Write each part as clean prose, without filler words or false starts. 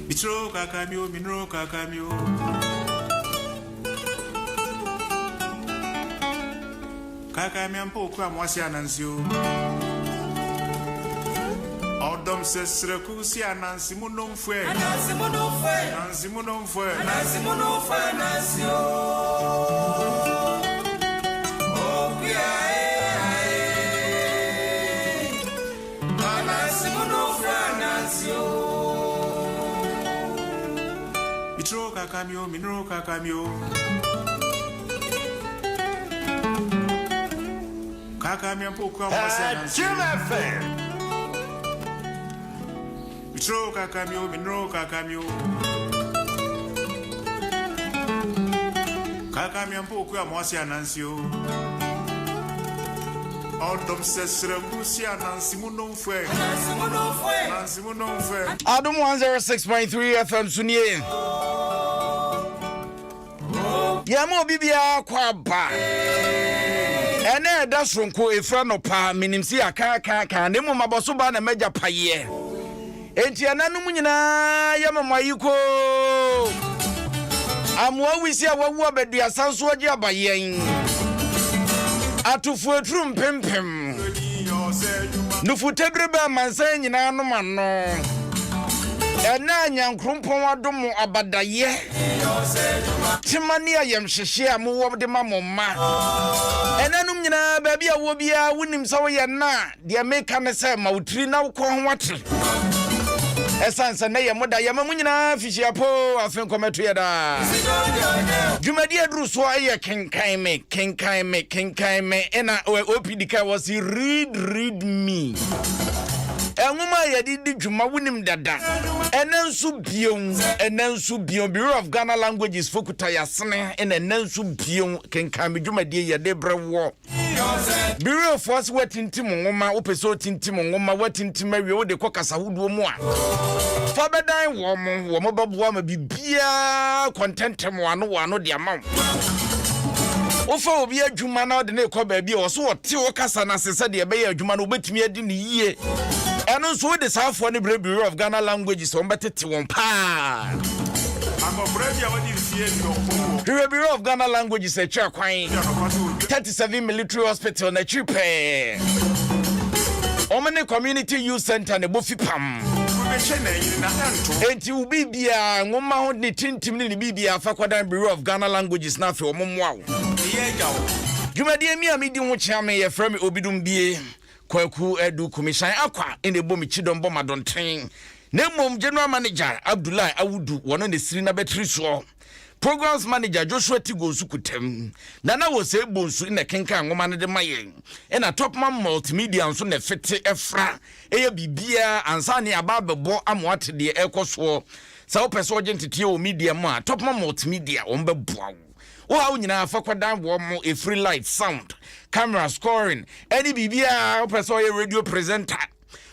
Mitro kakamio, minro kakamio. Kakamia mpo okura mwasi anansio. Ọdọm sẹsrẹku si anansi mu nomfue. Anansi mu nomfue. Anansi mu nomfue. Anansi mu nomfue anansi o. Okuya e ae. Anansi mu nomfue anansi o. Mitro kakamio, minro kakamio. Kakamia mpo okura mwasi anansi. Jim FM. Mitro kakamio, minro kakamio. Kakamia mpo okura mwasi anansi o. Ọdọm sẹsrẹku si anansi mu nomfue. Anansi mu nomfue. Anansi mu nomfue. Adom 106.3 FM so nie. Yɛma obi biara kɔ aba. Ɛnɛ ɛda soronko ɛfira nɔpa menim sɛ yɛakaakaaka na mmom abɔso ba na magya payeɛ. Enti ɛnanom nyinaa yɛ mama yi koo. Amoa wisi a wawu abɛduasa nso agye aba yɛn. Atofoɔ aturu mpempem. Nufutaduru bɛ amansan nyinaa nom ano. Ɛnɛ a Nyankrompɔn adom mo abadayɛ, tema ne ayamhyehye a mowɔ de ma mo mma. Ɛnanom nyinaa, baabi a wɔ biara, wonim sɛ woyɛ nna a, deɛ meka ne sɛ ma wo tiri na wo kɔn ho ate. Ɛsiane sɛ nnɛ yɛ mo da, yɛma mo nyinaa fihyia poo, afe nkɔmɛto yɛ daa. Dwumadi aduru soɔ yɛ kenkan me, kenkan me, kenkan me, ɛna OPD ka wɔ se read, read me. Nwoma a yɛde di dwuma wonim dada. Ɛnɛ nso bio, ɛnɛ nso bio, Bureau of Ghana Languages fo kuta yasene, ɛna ɛnɛ nso bio, kenkan me dwumadie yɛde brɛ wɔ. Bureaufoɔ se woatintim nwoma, wopɛ sɛ wotintim nwoma, woatintim awie wode kɔ kasa hodoɔ mu a, fa bɛdan wɔn mo, wɔn bɛboa ma biribiara kɔntɛntɛm wɔ ano wɔ ano de ama wo. Wofa obi adwuma na ɔde ne kɔ baabi a ɔso ɔte wo kasa no ase sɛdeɛ ɛbɛyɛ adwuma no wobɛtumi adi ne yie. Ɛno nso wode saa afoɔ no brɛ Bureau of Ghana Languages wɔn bɛtete wɔn paa. Akɔkora bi a wadi mfeɛ aduɔkron wɔ. Hwehwɛ Bureau of Ghana Languages akyiri akwan. 37 Military Hospital n'akyiri pɛɛ. Wɔn ne Community Youth Center na ɛbɔ fi pam. Enti wo biribiara nwoma ho ne tintim ne ne biribiara fa kɔdan Bureau of Ghana Languages na afei wɔn mmoa wo. Dwumadie mi a medi ho kyea me yɛfrɛ me Obidum Bie Kwaku Adu Kumisan Akwa ɛna ɛbɔ me kyidɔm bɔ madɔnten na mmom General Manager Abdullahi Awudu wɔno na ɛsiri n'abatiri soɔ. Programs Manager Joshua Tigo nso kutam. Nana Osei Bonsu na ɛkenkan nwoma no de ma yɛn. Ɛna Topman Multimedia nso na ɛfete ɛfra ɛyɛ biribiara ansa ne aba abɛbɔ ama wate deɛ ɛrekɔ soɔ. Sɛ wopɛ sɛ ɔgye nteteɛ wɔ media mu a, Topman Multimedia wɔn bɛboa wo. Wo haw nyinaa fa kɔdan wɔn mo, ɛfiri light, sound, camera, scoring, ɛne biribiara. Wopɛ sɛ ɔyɛ radio presenter,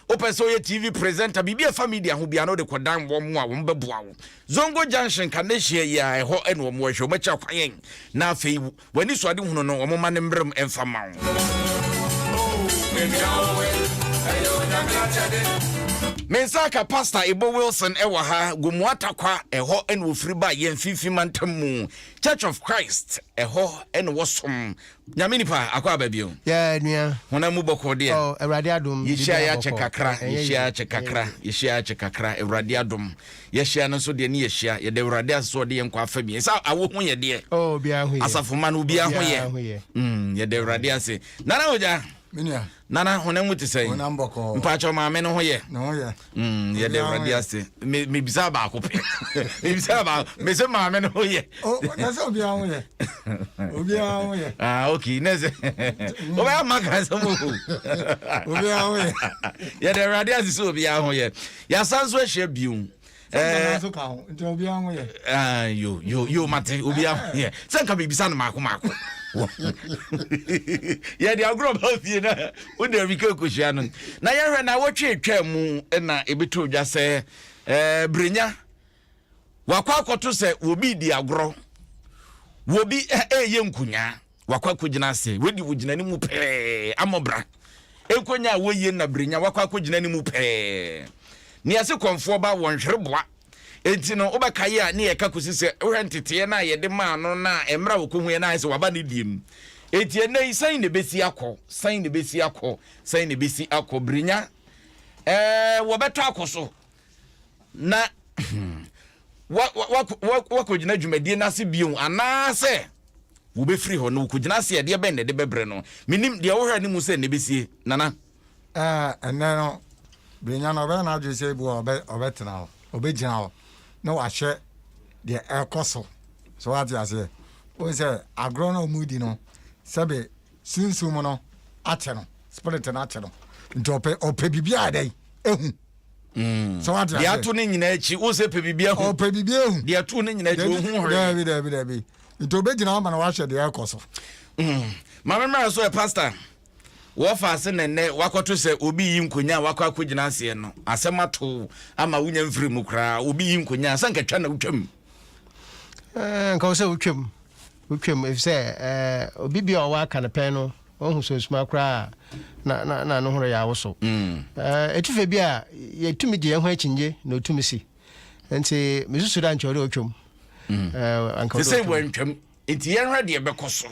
wopɛ sɛ ɔyɛ TV presenter, biribi a ɛfa media ho biara no wode kɔdan wɔn a wɔn bɛboa wo. Zongo Junction Kanehyia yi a ɛhɔ ɛna wɔn wɔhwɛ wɔn akyi akwan yɛn na afei w'ani so ade hunu no wɔn ma ne mmerɛm ɛmfa ma wo. Me nsa aka Pastor Ebo Wilson ɛwɔ ha Gomoa Takwa ɛhɔ ɛna ofiri ba yɛn mfimfini mantam mu Church of Christ ɛhɔ ɛna wɔsom Nyame nipa akɔ aba bio. Yeah, nua. Honam mu bɔkɔɔ deɛ. Oh, Awurade adom. Yɛhyia yɛ akyɛ kakra, yɛhyia akyɛ kakra, yɛhyia akyɛ kakra, Awurade adom. Yɛhyia no nso deɛ ne yɛhyia. Yɛda Awurade ase sɛ ɔde yɛn nkɔ afa bi. Sɛ awo ho yɛ deɛ. Oh, obiara ho yɛ. Asafo ma no obiara ho yɛ. Yɛda Awurade ase. Nana Ogya. Menua. Nana honam mu te sɛn? Honam bɔkɔɔ. Mpakyɛw maame no ho yɛ? Ne ho yɛ. Yɛda Awurade ase. Me mebisa baako pɛ. Mebisa baako. Me se maame no ho yɛ. Oh, na sɛ obiara ho yɛ. Obiara ho yɛ. Ah, okay. Na sɛ wobɛyɛ ama ka sɛ mo. Obiara ho yɛ. Yɛda Awurade ase sɛ obiara ho yɛ. Yɛasan so ahyia bio. Eh, nso ka ho nti obiara ho yɛ. Ah, yo yo yo mate obiara ho yɛ sɛ nka biribi no maako maako yɛde agorɔ ba fie na wode awika kɔhyia no na yɛhwɛ na wɔtwe atwa mu na ɛbɛtɔ dwa sɛ eh, berenya wakɔ akɔto sɛ wɔbi di agorɔ wɔbi ɛyɛ eh, nkonyaa Wakɔ akɔgyina ase. Wei deɛ wɔgyina ne mu pɛɛ. Amɔbra. Nkonya a wɔyie na berenya wakɔ akɔgyina ne mu pɛɛ. Nea se kɔmfoɔ ba wɔnhwere boa. Enti no wobɛkae a ne yɛka kɔsi sɛ wohwɛ nteteeɛ no a yɛde maa no no a mmerɛ a wɔkɔhuiɛ no ayɛ sɛ waba ne deɛ mu. Enti ɛnnɛ yi sɛn na ɛbɛsi akɔ? Sɛn na ɛbɛsi akɔ? Sɛn na ɛbɛsi akɔ? Brenya ɛɛ wɔbɛtɔ akɔ so na wakɔgyina dwumadie no ase bio anaasɛ wɔbɛfiri hɔ no wɔkɔgyina ase ɛdeɛ bɛn na ɛde bɛbrɛ no menim deɛ wohwɛ ne mu sɛ na ɛbɛsie nana Ɛnnɛ no, Brenya no ɔbɛyɛ n'adwene sɛ ebi wɔ ɔbɛtena hɔ, ɔbɛgyina hɔ na wahyɛ deɛ ɛrekɔ so. So wate aseɛ? Wohu sɛ agorɔ no a wɔredi no, sɛbe sunsum no akyɛ no, spirit no akyɛ no. Nti ɔpɛ ɔpɛ biribi a dɛn ehu. So wate aseɛ? Deɛ ato ne nyinaa akyi, wo sɛ pɛ biribi ahu. Ɔpɛ biribi ahu. Deɛ ato ne nyinaa akyi, ohu hwee. Daabi, daabi, daabi. Nti ɔbɛgyina hɔ ama na wahyɛ deɛ ɛrekɔ so. Maame mmara so ɛ pastor. Wɔfa ase na nnɛ wakɔto sɛ obi yi nkonya a wakɔ akɔgyina aseɛ no, asɛm ato wo ama wonya mfiri mu koraa. Obi yi nkonya a, sɛ nka twa na wotwam. Eh, nka wo sɛ wotwam, wotwam, efisɛ eh, obi bi a ɔwɔ aka no pɛn no, ɔhu sunsuma koraa na na na ne ho reyɛ awoso. Mm. Eh, etufe bi a yɛtumi gye yɛn ho akyinnye na otumi si. Nti mesusu dɛ ankyɛ ɔde otwam. Mm. Eh, anka ɔde otwam. Sɛ wɔntwam. Enti yɛnhwɛ deɛ ɛbɛkɔ so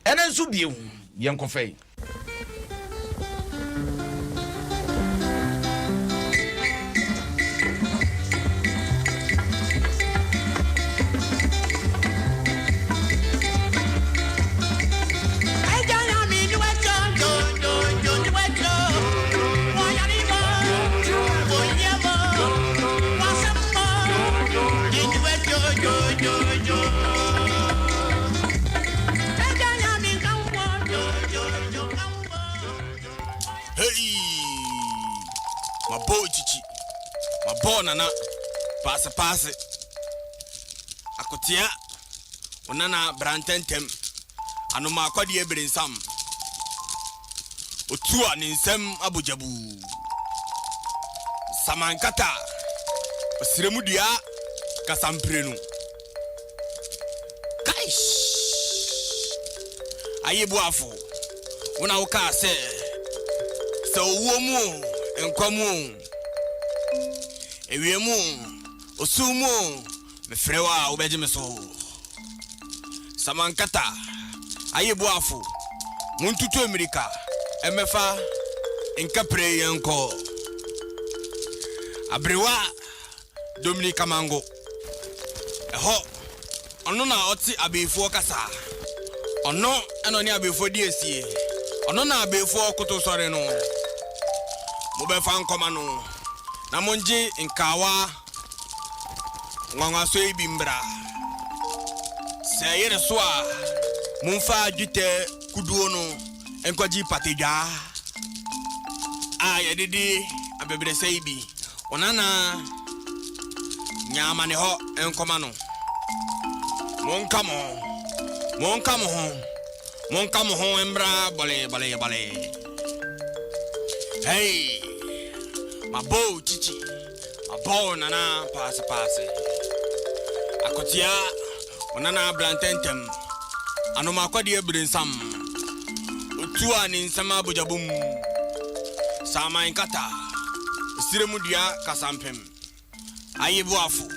ɛnɛ nso bio. Yɛnkɔfa yi. Hey! Mabɔ okyikyi, mabɔ nana, paase paase. Akotea, wo nana bra ntɛntɛm. Anoma akwadeɛ berensam. Otu a ne nsam abɔ gyabuu. Samankata, ɔsrɛ mu dua kasamprenu. Kaish! Ayeboafo, wo na wokaa sɛ, sɛ owuo mu o, nkwa mu o, ewiem o, osu mu o, mefrɛ wo a wobɛgye me so. Samankata, Ayeboafo, montutu mmirika mmɛfa nkapire yɛnkɔ. Aberewa Dominic Kamango, ɛhɔ, ɔno na ɔte abeefoɔ kasa. Ɔno na ɔne abeefoɔ di asie. Ɔno na abeefoɔ koto sɔre no. Mobɛfa nkɔma no na mongye nkawa. Nwanwaso yi bi mbra. Sɛ yere so a, momfa dwetɛ kuduo no nkɔgye patedwaa a yɛde di abɛbrɛsɛ yi bi. Onana nya amane hɔ nkɔma no. Monka mo ho, monka mo ho, monka mo ho mbra bɔle bɔle bɔle. Hey, mabɔ o kyikyi. Abɔw Nana paase paase. Akotia wo nana abra ntɛntɛm. Anoma akwadeɛ berensam. Otu a ne nsam abogyabom. Saman kata. Esire mu dua kasampem. Aye boafo,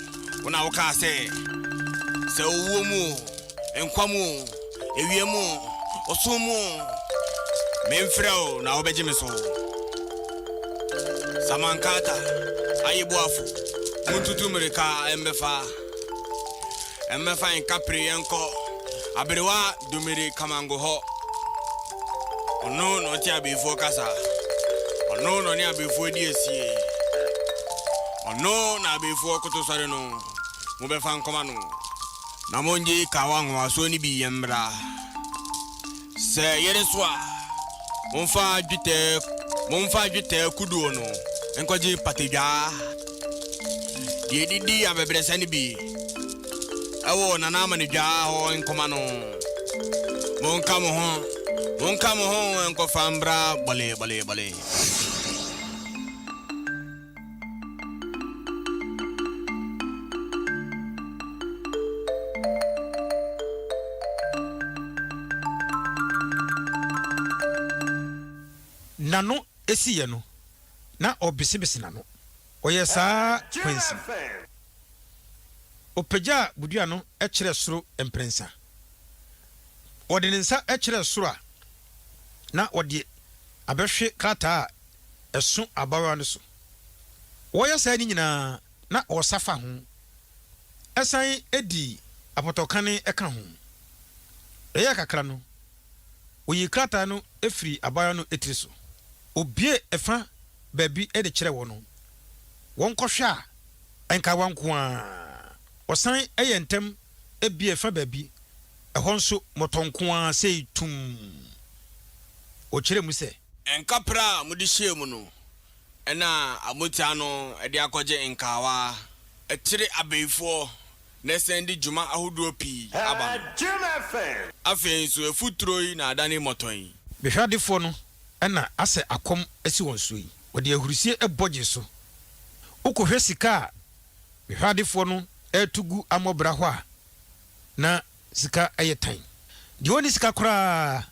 wo na wokaa sɛ, sɛ owuo mu o. Nkwa mu o, ewia mu o, ɔsum mu o, memfrɛ wo na wobɛgye me so. Samankata, Ayeboafo, montutu mmirika mmɛfa, mmɛfa nkapre yɛnkɔ Aberewa Domire Kamango hɔ. Ɔno na ɔte abeefoɔ kasa, ɔno na ɔne abeefoɔ di asie, ɔno na abeefoɔ koto sɔre no, mobɛfa nkɔma no. Na mongye kawa nwowasoɔ no bi mmra. Sɛ yere so a, momfa dwetɛ momfa dwetɛ kuduo no nkɔgye patadwaa. Deɛ ɛdidi abɛbrɛsɛ no bi wɔ Nana Amanedwaa hɔ nkɔma no. Monka mo ho, monka mo ho nkɔfa mbra bɔle bɔle bɔle. N'ano siiɛ no, na ɔrebesebese n'ano. Ɔyɛɛ saa ara kwansin. Ɔpagyaa bodua no kyerɛɛ soro mprɛnsa. Ɔde ne nsa kyerɛɛ soro a na ɔde abɛhwe krataa a ɛso abaayewa no so. Wɔreyɛ saa no nyinaa, na ɔresa fa ho san di apɔtɔkane ka ho. Ɛyɛɛ kakra no, oyii krataa no firii abaayewa no tiri so. Obuee ɛfã baabi de kyerɛɛ wɔn. Wɔnkɔhwɛ a, nkawa nko ara. Ɔsan yɛɛ ntɛm buee ɛfã baabi, ɛhɔ nso mmɔtɔ nko ara sei tumm. Ɔkyerɛɛ mu sɛ. Nkaprɛ a mode hyɛɛ mu no, na amotia no de akɔgye nkawa. Ɛkyere abayifoɔ na ɛsan di dwuma ahodoɔ pii aba no. Afei nso afuturo yi na adane mmɔtɔn yi. Bɛhwɛadefoɔ no na asɛ akɔm asi wɔn soɔ yi, wɔde ahurisie bɔ gye so. Wokɔhwɛ sika a bɛhwɛadefoɔ no reto gu amɔbra hɔ a, na sika yɛ tan. Deɛ ɔnni sika koraa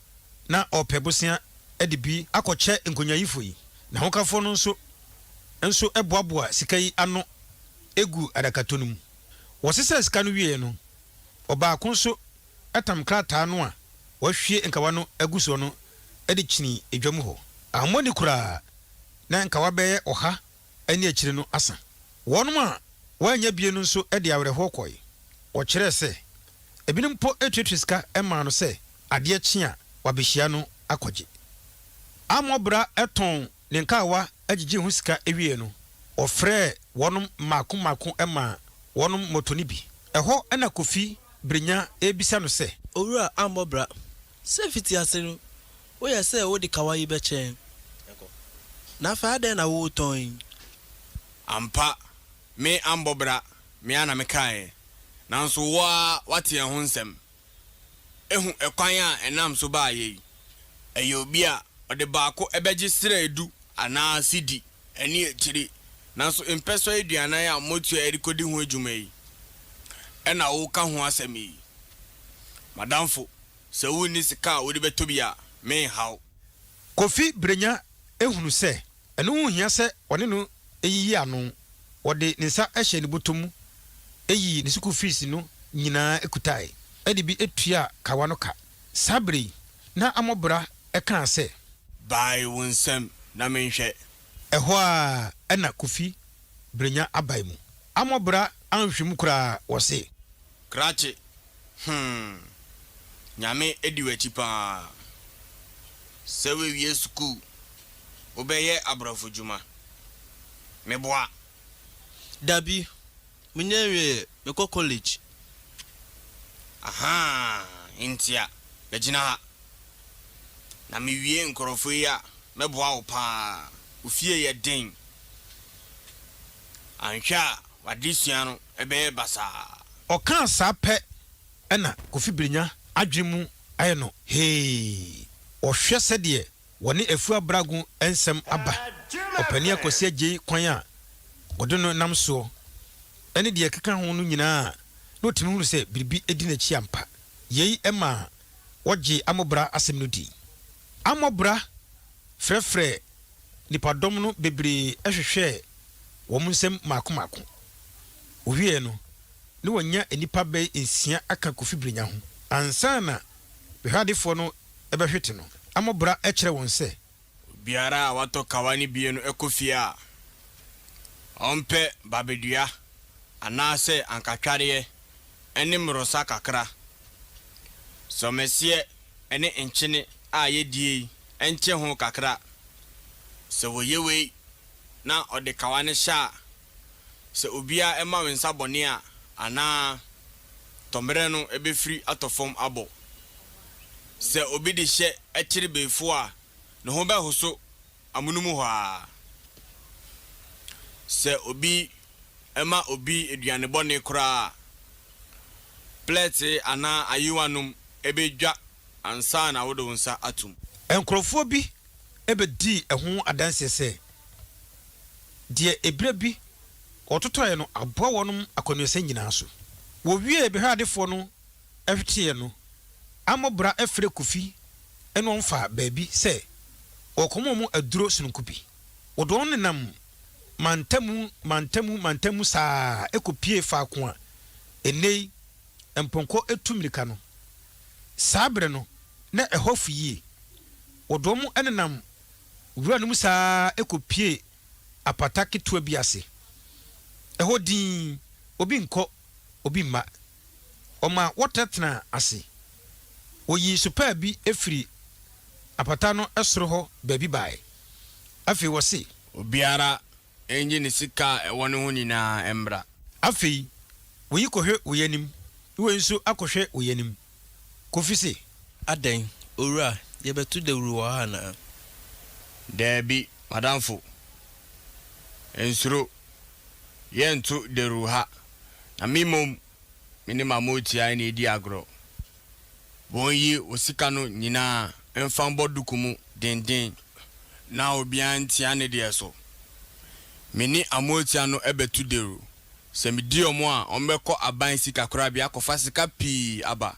na ɔrepɛ bosea de bi akɔkyɛ nkonyaayifoɔ yi. N'ahokafoɔ no nso nso boaboa sika yi ano gu adakato no mu. Wɔsesaa sika no wieeɛ no, ɔbaako nso tam krataa no a wɔahwie nkawa no agu soɔ no de kyinii dwam hɔ. Ammɔ ni koraa na nkawa bɛyɛ ɔha ne akyire no asa. Wɔnom a wɔannya bie no nso de awerɛhoɔ kɔe. Wɔkyerɛɛ sɛ, ebinom mpo tuatua sika maa no sɛ adeɛ kye a wɔabɛhyia no akɔgye. Amoah bra tɔn ne nkawa gyegyee ho sika wieeɛ no, ɔfrɛɛ wɔnom mmaako mmaako maa wɔnom mmɔtɔ no bi. Ɛhɔ na Kofi Brenya rebisa no sɛ. Owura Amoah bra, sɛ mfitiase no Woyɛ sɛ wode kawa yi bɛkyɛ yɛn, na afei adɛn na woretɔn yi? Ampa, me ambɔ bra, me ara na mekaeɛ, nanso wo ara woate ɛho nsɛm. Ehu ɛkwan a ɛnam so baeɛ yi. Ɛyɛ obi a ɔde baako bɛgye srɛ du anaa sidi ne akyire, nanso mpɛsɔ aduanan a motua de kɔdi ho adwuma yi na woreka ho asɛm yi. M'adamfo, Sɛ wunni sika a wode bɛtɔ bi a, merenhaw. Kofi Brenya hunu sɛ ɛno ho hia sɛ ɔne no yiyi ano. Ɔde ne nsa hyɛɛ ne bɔtɔ mu yii ne sukuu fees no nyinaa kutae de bi tuaa kawa no ka. Saa bere yi na Amɔbra kaa sɛ. Bae wo nsam na menhwɛ. Ɛhɔ ara na Kofi Brenya abae mu. Amɔbra anhwɛ mu koraa, ɔse. Krakye, Hmm. Nyame adi w'akyi paa. Sɛ woawie sukuu, wobɛyɛ abrɔfo dwuma. Meboa? Dabi, mennya nwieɛ, mekɔ college. Ahaa, ntia, bɛgyina ha. Na mewie nkorɔfoɔ yi a, mɛboa wo paa. Wo fie yɛ den. Anhwɛ a, w'adesua no bɛyɛ basaa. Ɔkaa saa pɛ na Kofi Brenya adwene mu ayɛ no hee. Ɔhwɛ sɛdeɛ wɔne Afua Abrago nsɛm aba, Ɔpanin Akwasi Agyei kwan a wɔde no nam soɔ ne deɛ ɛkeka ho no nyinaa a, na ɔtumi hunu sɛ biribi di n'akyi ampa. Yei maa wɔgyee Amɔbra asɛm no dii. Amɔbra frɛfrɛɛ nnipadɔm no bebree hwehwɛɛ wɔn nsam mmaako mmaako. Wɔwieeɛ no, na wɔanya nnipa bɛyɛ nsia aka Kofi Brenya ho. Ansa na Bɛhwɛadefoɔ no bɛhwete no, Amɔbra kyerɛɛ wɔn sɛ. Obiara a watɔ kawa no bie no kɔ fie a, ɔmpɛ babedua anaasɛ ankatwareɛ ne mmorosa kakra, sɔmɛseɛ ne nkyene a yɛdie yi nkye ho kakra. Sɛ wɔyɛ wei na ɔde kawa no hyɛ a, sɛ obiara ma wo nsa bɔne a, anaa tɔmmerɛ no bɛfiri atɔ fam abɔ. Sɛ obi de hyɛ kyere bayifoɔ a, ne ho bɛhoso amonom hɔ ara. Sɛ obi ma obi aduane bɔne koraa a, plɛɛte anaa ayewa nom bɛdwa ansa na wode wo nsa atom. Nkurɔfoɔ bi bɛdii ɛho adanseɛ sɛ, deɛ ɛberɛ bi wɔtotɔeɛ no aboa wɔnom akwannuasa nyinaa so. Wɔwiee bɛhwɛadefoɔ no hweteeɛ no, Amɔbra frɛɛ Kofi ne wɔn faa baabi sɛ ɔrekɔma wɔn aduro sononko bi. Wɔde wɔn nenam mantamu mantamu mantamu saa ara kɔpuee faako a. Ɛnnɛ yi, mpɔnkɔ tu mmirika no, saa bere no, na ɛhɔ afu yie. Wɔde wɔn nenam wura no mu saa ara kɔpuee apata ketewa bi ase. Ɛhɔ dinn, obi nkɔ, obi mma. Ɔma wɔtenatenaa ase. Wɔyii sopaa bi firii apata no soro hɔ baabi baeɛ. Afei wɔse. Obiara nnye ne sika a ɛwɔ ne ho nyinaa mmra. Afei wei kɔhwɛ wei anim, na wei nso akɔhwɛ wei anim. Kofi se. Adɛn, owura, yɛbɛto dawuru wɔ ha anaa? Daabi, m'adamfo. Nsuro. Yɛrento dawuru ha. Na me mmom, me ne m'amotia na edi agorɔ. Wɔnyi wo sika no nyinaa mfa mbɔ duku mu denden na obiara ntia ne deɛ so. Me ne Amoatia no bɛto dawuru. Sɛ medi wɔn a, wɔbɛkɔ aban sikakorabea akɔfa sika pii aba.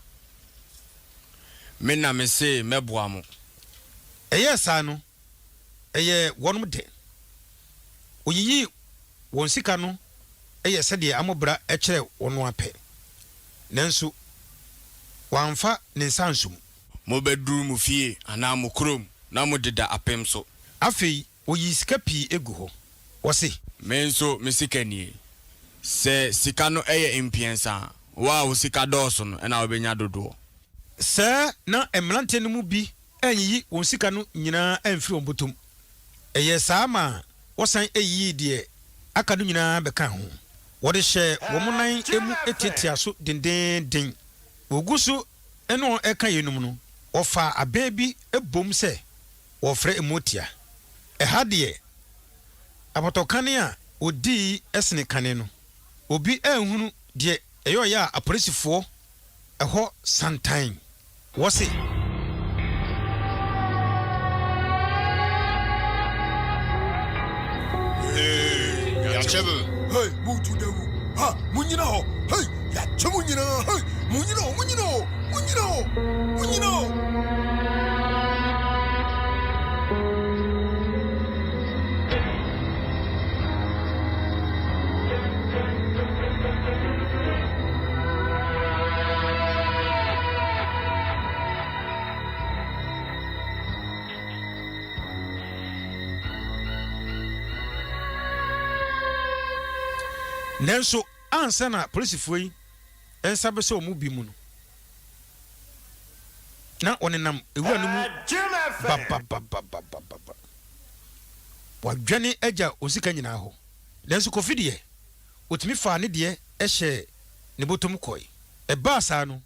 Me na mese mɛboa mo. Ɛyɛɛ saa no, ɛyɛɛ wɔnom dɛ. Wɔyiyii wɔn sika no yɛ sɛdeɛ Amobra kyerɛɛ wɔn no ara pɛ, nanso wamfa ne nsa anso mu. Mobɛduru mo fie anaa mo kurom na modeda apem so. Afei wɔyii sika pii gu hɔ. Wɔse. Me nso me sika nie. Sɛ sika no yɛ mpiɛnsa a, wo a wo sika dɔɔso no na wobɛnya dodoɔ. Sɛɛ na mmeranteɛ no mu bi anyiyi wɔn sika no nyinaa amfiri wɔn bɔtɔ mu. Ɛyɛɛ saa maa wɔsan yiyii deɛ aka no nyinaa bɛkaa ho. Wɔde hyɛɛ wɔn nan mu tiatiaa so dendeenden. Wɔgu so ne wɔn reka yeinom no, wɔfaa abɛn bi boom sɛ wɔrefrɛ mmoatia. Ɛha deɛ, apɔtɔkane a wɔdii sene kane no, obi anhunu deɛ ɛyɔeɛ a apolisifoɔ ɛhɔ santan. Wɔse. Hey, yɛakyɛ me. Hey, moretu dawuru. Ha, monnyina hɔ. Hey, yɛakyɛ mo nyinaa. Hey, monnyina hɔ, monnyina hɔ, monnyina hɔ, monnyina hɔ. Nanso ansa na polisifoɔ yi nsa bɛsɔ wɔn mu bi mu no, na wɔnenam ewura no mu babababababa. Wɔadwane agya wɔn sika nyinaa hɔ. Nanso Kofi deɛ, ɔtumi faa ne deɛ hyɛɛ ne bɔtɔ mu kɔe. Ɛbaa saa no,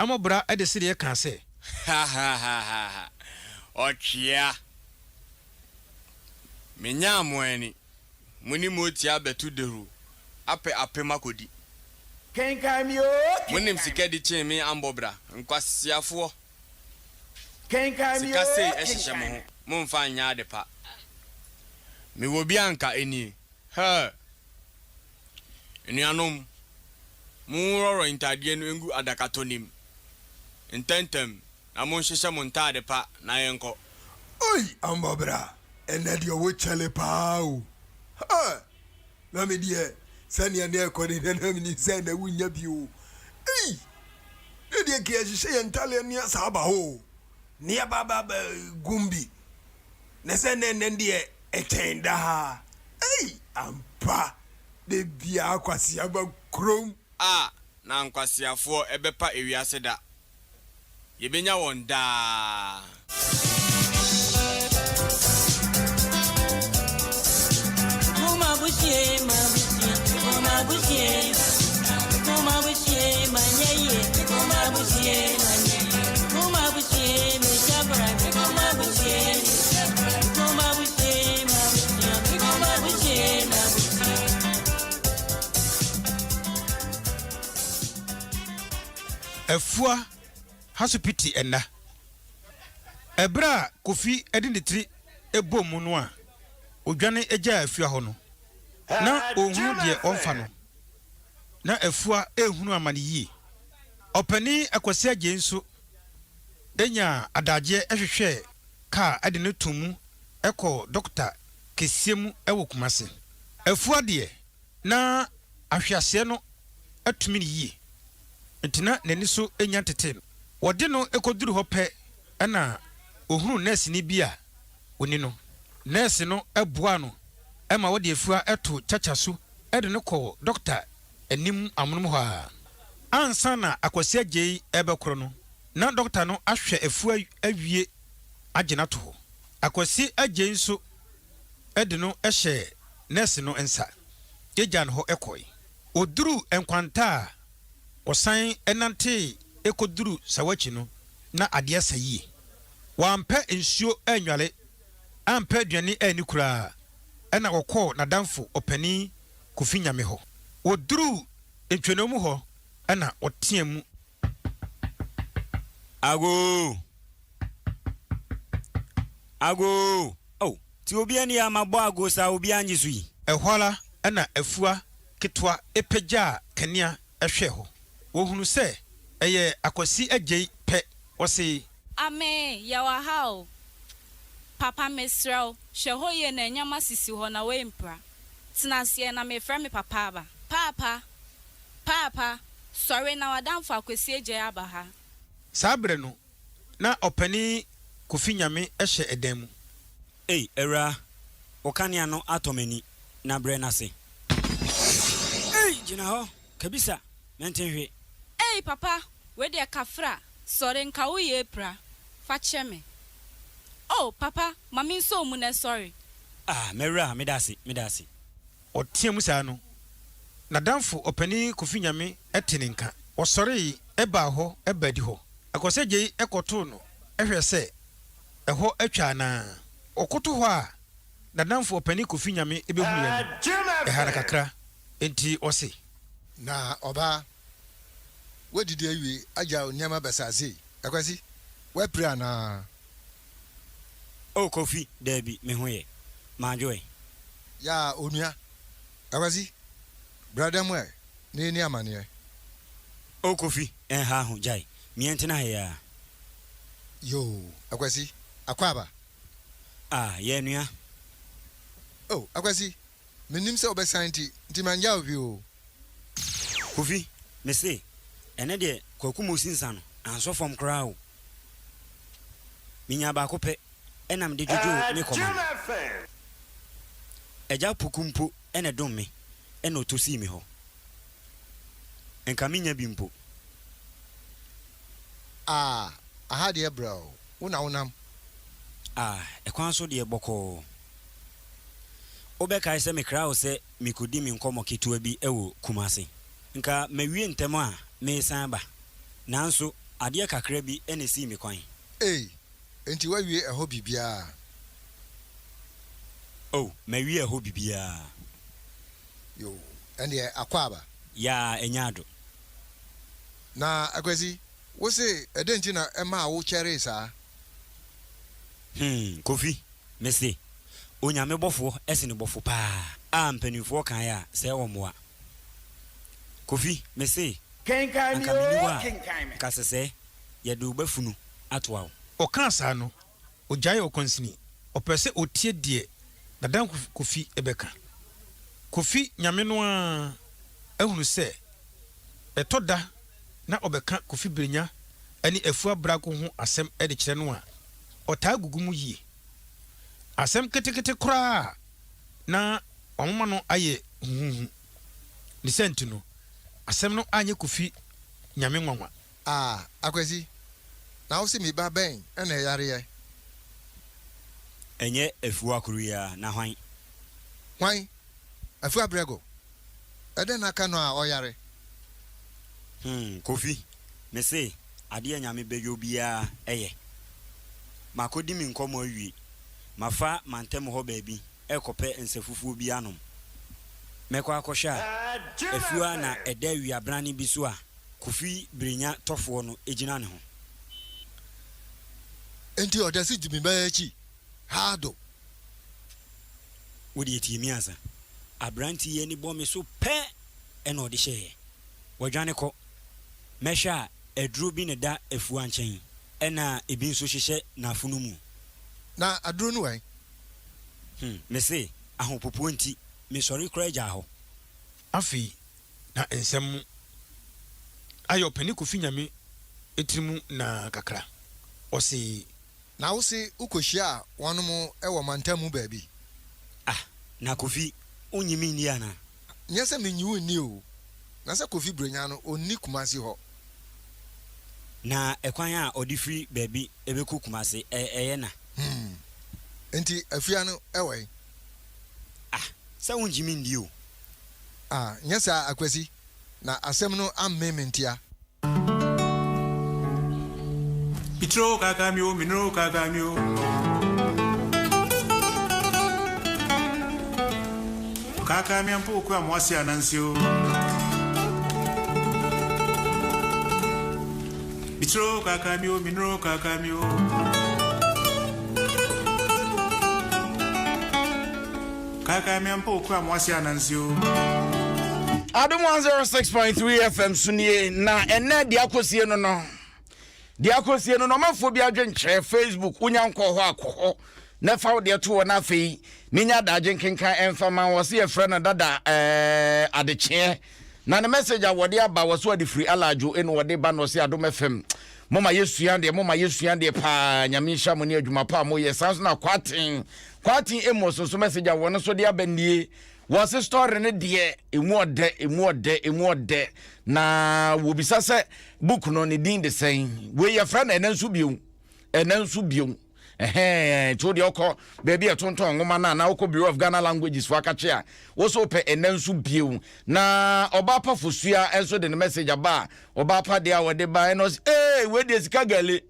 Amɔbra de sereɛ kaa sɛ. Hahahaha! Ɔtwea! Menyaa mo ani. Mo ne motia abɛto dawuru apɛ apem akɔdi. Kenkan me oo, Monim kenkan sika me. di kyee me ambɔ bra. Nkwaseafoɔ! Kenkan me Sika oo, sei hyehyɛ mo kenkan ho, me. momfa nyɛ ade pa. Mewɔ bi anka enie. Hɛɛ! Anuanom, monworɔworɔ ntadeɛ no ngu adakatɔ no mu ntɛmntɛm na monhyehyɛ mo ntade pa na yɛnkɔ. Oi Ambɔ bra, ɛnɛ deɛ wo kyɛle paa o huh Na me deɛ sɛdeɛ na ɛkɔ no deɛ na menim sɛ ɛnɛ wonnya bi o Ei Ne deɛ nka yɛhyehyɛ yɛn ntaleɛ ne asa aba hɔ o Ne yɛba ba ba gum bi Na sɛ nɛ ɛnɛ deɛ ɛkyɛn daa Ei ampa da biara kwasea ba kurom. A na nkwaseafoɔ bɛpa ewiase da. Yɛbɛnya wɔn daa. Afua Hasopiti nna. Ɛberɛ a Kofi de ne tiri bɔɔ mu no a ɔdwane gyaa Afua hɔ no, na ɔnhunu deɛ ɔmfa no. Na Afua rehunu amane yie. Ɔpanin Akwasi Agyei nso nyaa adagyeɛ hwehwɛɛ kaa de no too mu kɔɔ dɔkota kɛseɛ mu wɔ Kumase. Afua deɛ, na ahweaseɛ no. atumi no yie, enti na n'ani so nnya ntetee no. Wɔde no kɔduruu hɔ pɛ na ɔhunuu nɛɛseni bi a ɔni no. Nɛɛse no boaa no ma wɔde afua too kyakya so de no kɔɔ dɔkta anim amonom hɔ ara. Ansa na Akwasi Agyei rebɛkorɔ no, na dɔkta no ahwɛ afua awie agye no ato hɔ. Akwasi Agyei nso de no hyɛɛ nɛɛse no nsa gyaa no hɔ kɔe. Ɔduruu nkwanta a ɔsan nantee kɔduruu Sawakyi no, na adeɛ asa yie. Wampɛ nsuo annware, ampɛ aduane anni koraa, ɛnna ɔkɔɔ n'adamfo ɔpanin Kofi Nyame hɔ. Wɔduruu ntwonoo mu hɔ na ɔteaa mu. Agoo! Agoo! Oh, nti obiara ni a mabɔ agoo saa obiara nnye so yi? Ɛhɔ ara na afua ketewa pagyaa kanea hwɛɛ hɔ. Wɔhunuu sɛ ɛyɛ Akwasi Agyei pɛ. Ɔsee. Amee, yɛwɔ ha o. Papa mesrɛ wo, hwɛ hɔ yie na nneɛma sisi hɔ na woampira. Tena aseɛ na merefrɛ me papa aba. Paapa! Paapa! Sɔre na w'adamfo Akwasi Agyei aba ha. Saa berɛ no, na Ɔpanin Kofi Nyame hyɛ ɛdan mu. Ei, Awuraa, wo kanea no atɔ m'ani, na brɛ no ase. Ei, gyina hɔ, kabisa, mente hwe. Ei, papa, wei deɛ kafra, sɔre, nka wo yɛ apira, fa kyɛ me. Oh, papa, ma me nsɔ wo mu nɛ sɔre. Ah, m'awuraa, meda ase, meda ase. Ɔteaam saa no, n'adamfo Ɔpanin Kofi Nyame tee ne nka. Ɔsɔree baa hɔ baa adihɔ. Akwasagyei kɔtoo no hwɛɛ sɛ ɛhɔ atwa anaa. Ɔkoto hɔ a n'adamfo Ɔpanin Kofi Nyame bɛhuiɛ no, ɛhaa no kakra, enti ɔse. Na ɔbaa, woadidi awie agyaw nneɛma basaa sei? Akwasi, woapira anaa? Oh Kofi, daabi, me ho yɛ. Madwo ɛ. Yaa onua, Akwasi, bra dan mu ɛ na yɛnni amaneɛ. Oh Kofi, ɛnha ho, gyae. Me yɛntena ha yi ara. Yoo, Akwasi, akwaaba. Ah, yɛ nua. Oh, Akwasi, mennim sɛ wobɛsan nti, nti mangya wo bi o. Kofi, mese, ɛnnɛ deɛ Kwaku Mosi nsa no, ansɔ fam koraa o. Menyaa baako pɛ na mede dwodwoo me kɔma no. Agya Poku mpo na ɛdom me na ɔtɔ sii me hɔ. Nka mennya bi mpo. Ah, aha deɛ brɛ o, wo na wonam. Ah, ɛkwan so deɛ bɔkɔɔ. Wobɛkae sɛ mekraa wo sɛ mekɔdi me nkɔmmɔ ketewa bi wɔ Kumase. Nka mawie ntɛm a meresan aba. Nanso adeɛ kakra bi na ɛsii me kwan. Ei, enti woawie ɛhɔ biribiara? Oh, mawie ɛhɔ biribiara. Yoo, ɛnneɛ akwaaba. Yaa, ɛnyɛ ado. Na Akwasi, wo se ɛdɛn nti na ɛmaa wo kyɛree saa? Hmm, Kofi, mese Onyame bɔfoɔ sene bɔfo paa a mpanimfoɔ kaeɛ a, sɛɛ ɔmmoa. Kofi, mese Kenkan me anka menni hɔ oo, a, kenkan me. nka sɛsɛɛ yɛde wo ba funu atoa wo. Ɔkaa saa no, ɔgyaee ɔkwansini. Ɔpɛɛ sɛ ɔtie deɛ n'adamfo Kofi bɛka. Kofi Nyame no ara ahunu sɛ ɛtɔ da na ɔbɛka Kofi Brenya ne Afua Brago ho asɛm de kyerɛ no a, ɔtaa gugu mu yie. Asɛm ketekete koraa a na wamoma no ayɛ huhuuhu. Ne saa nti no, asɛm no anyɛ Kofi Nyame nwanwa. Ah Akwasi, na wo se me ba bɛn na ɛyareɛ? Ɛnyɛ Afua koro yi ara, na hwan? Hwan? Afua Brɛgo? Ɛdɛn na aka no a ɔyare? Hmm, Kofi, me se adeɛ a Nyame bɛyɔ biara ɛyɛ. Makɔdi me nkɔmmɔ awie. Mafa mantam hɔ baabi rekɔpɛ nsafufuo bi anom. Mɛkɔ akɔhwɛ a, Afua na ɛda awiabrane bi so a Kofi Brenya tɔfoɔ no gyina ne ho. Enti ɔda so di me ba akyi haa do. Wo deɛ tie me ansa. Aberante yi ani bɔ me so pɛ na ɔde hyɛeɛ. Wadwane kɔ. Mɛhwɛ a, aduro bi na ɛda Afua nkyɛn ɛna ebi nso hyehyɛ n'afono mu. Na aduro no wɛn? Hmm, mese ahopopoɔ nti, mesɔre koraa gyaa hɔ. Afei na nsɛm. Ayɛ Ɔpanin Kofi Nyame tirim naa kakra. Ɔse. Na wo se wo kɔhyiaa wɔnom wɔ mantam mu baabi? Ah, na Kofi, wonnye me nni anaa? Nyɛ sɛ mennye wo nni o, na sɛ Kofi Brenya no, ɔnni Kumasi hɔ. Na ɛkwan a ɔde firi baabi bɛkɔ Kumasi, ɛyɛ na. Hmm, enti Afia no wɔ he? Ah, sɛ wongye me nni o. Ah, nyɛ saa Akwasi, na asɛm no ammee me ntia. Mitro kakamio, minro kakamio. Kakamia mpo okura mwasi anansio. Mitro kakamio, minro kakamio. Kakamia mpo okura mwasi anansio. Adom 106.3 FM so nie na ɛnɛ deɛ akɔsie no no deɛ akɔsie no no ɔmanfoɔ bi adwenkyerɛ Facebook wonya nkɔ hɔ akɔ hɔ na fa wo deɛ to hɔ na afei menya adagye nkenkan ɛmfa ma wɔ se yɛfrɛ no dada ɛɛ adekyeɛ na ne message a wɔde aba wɔ so ade firi alaadwo ɛna wɔde ba na ɔse Adom FM moma yɛsua deɛ moma yɛsua deɛ paa nyame nhyira mo ne adwuma pa a moyɛ saa nso na kwaten kwaten Amos nso message a wɔn nso de aba nie Wɔse story no deɛ emu ɔdɛ emu ɔdɛ emu ɔdɛ na wɔbisa sɛ book no ne din de sɛn wei yɛfrɛ no ɛnɛ nso bio ɛnɛ nso bio ɛhɛn nti wo deɛ ɔkɔ baabi a ɛtontɔn nwoma no anaa wokɔ Bureau of Ghana Languages fo akakye a wo so wopɛ ɛnɛ nso bio na ɔbaa pa fosua nso de ne message aba a ɔbaa pa deɛ a wɔde ba ɛna ɔse ee wei deɛ sika gale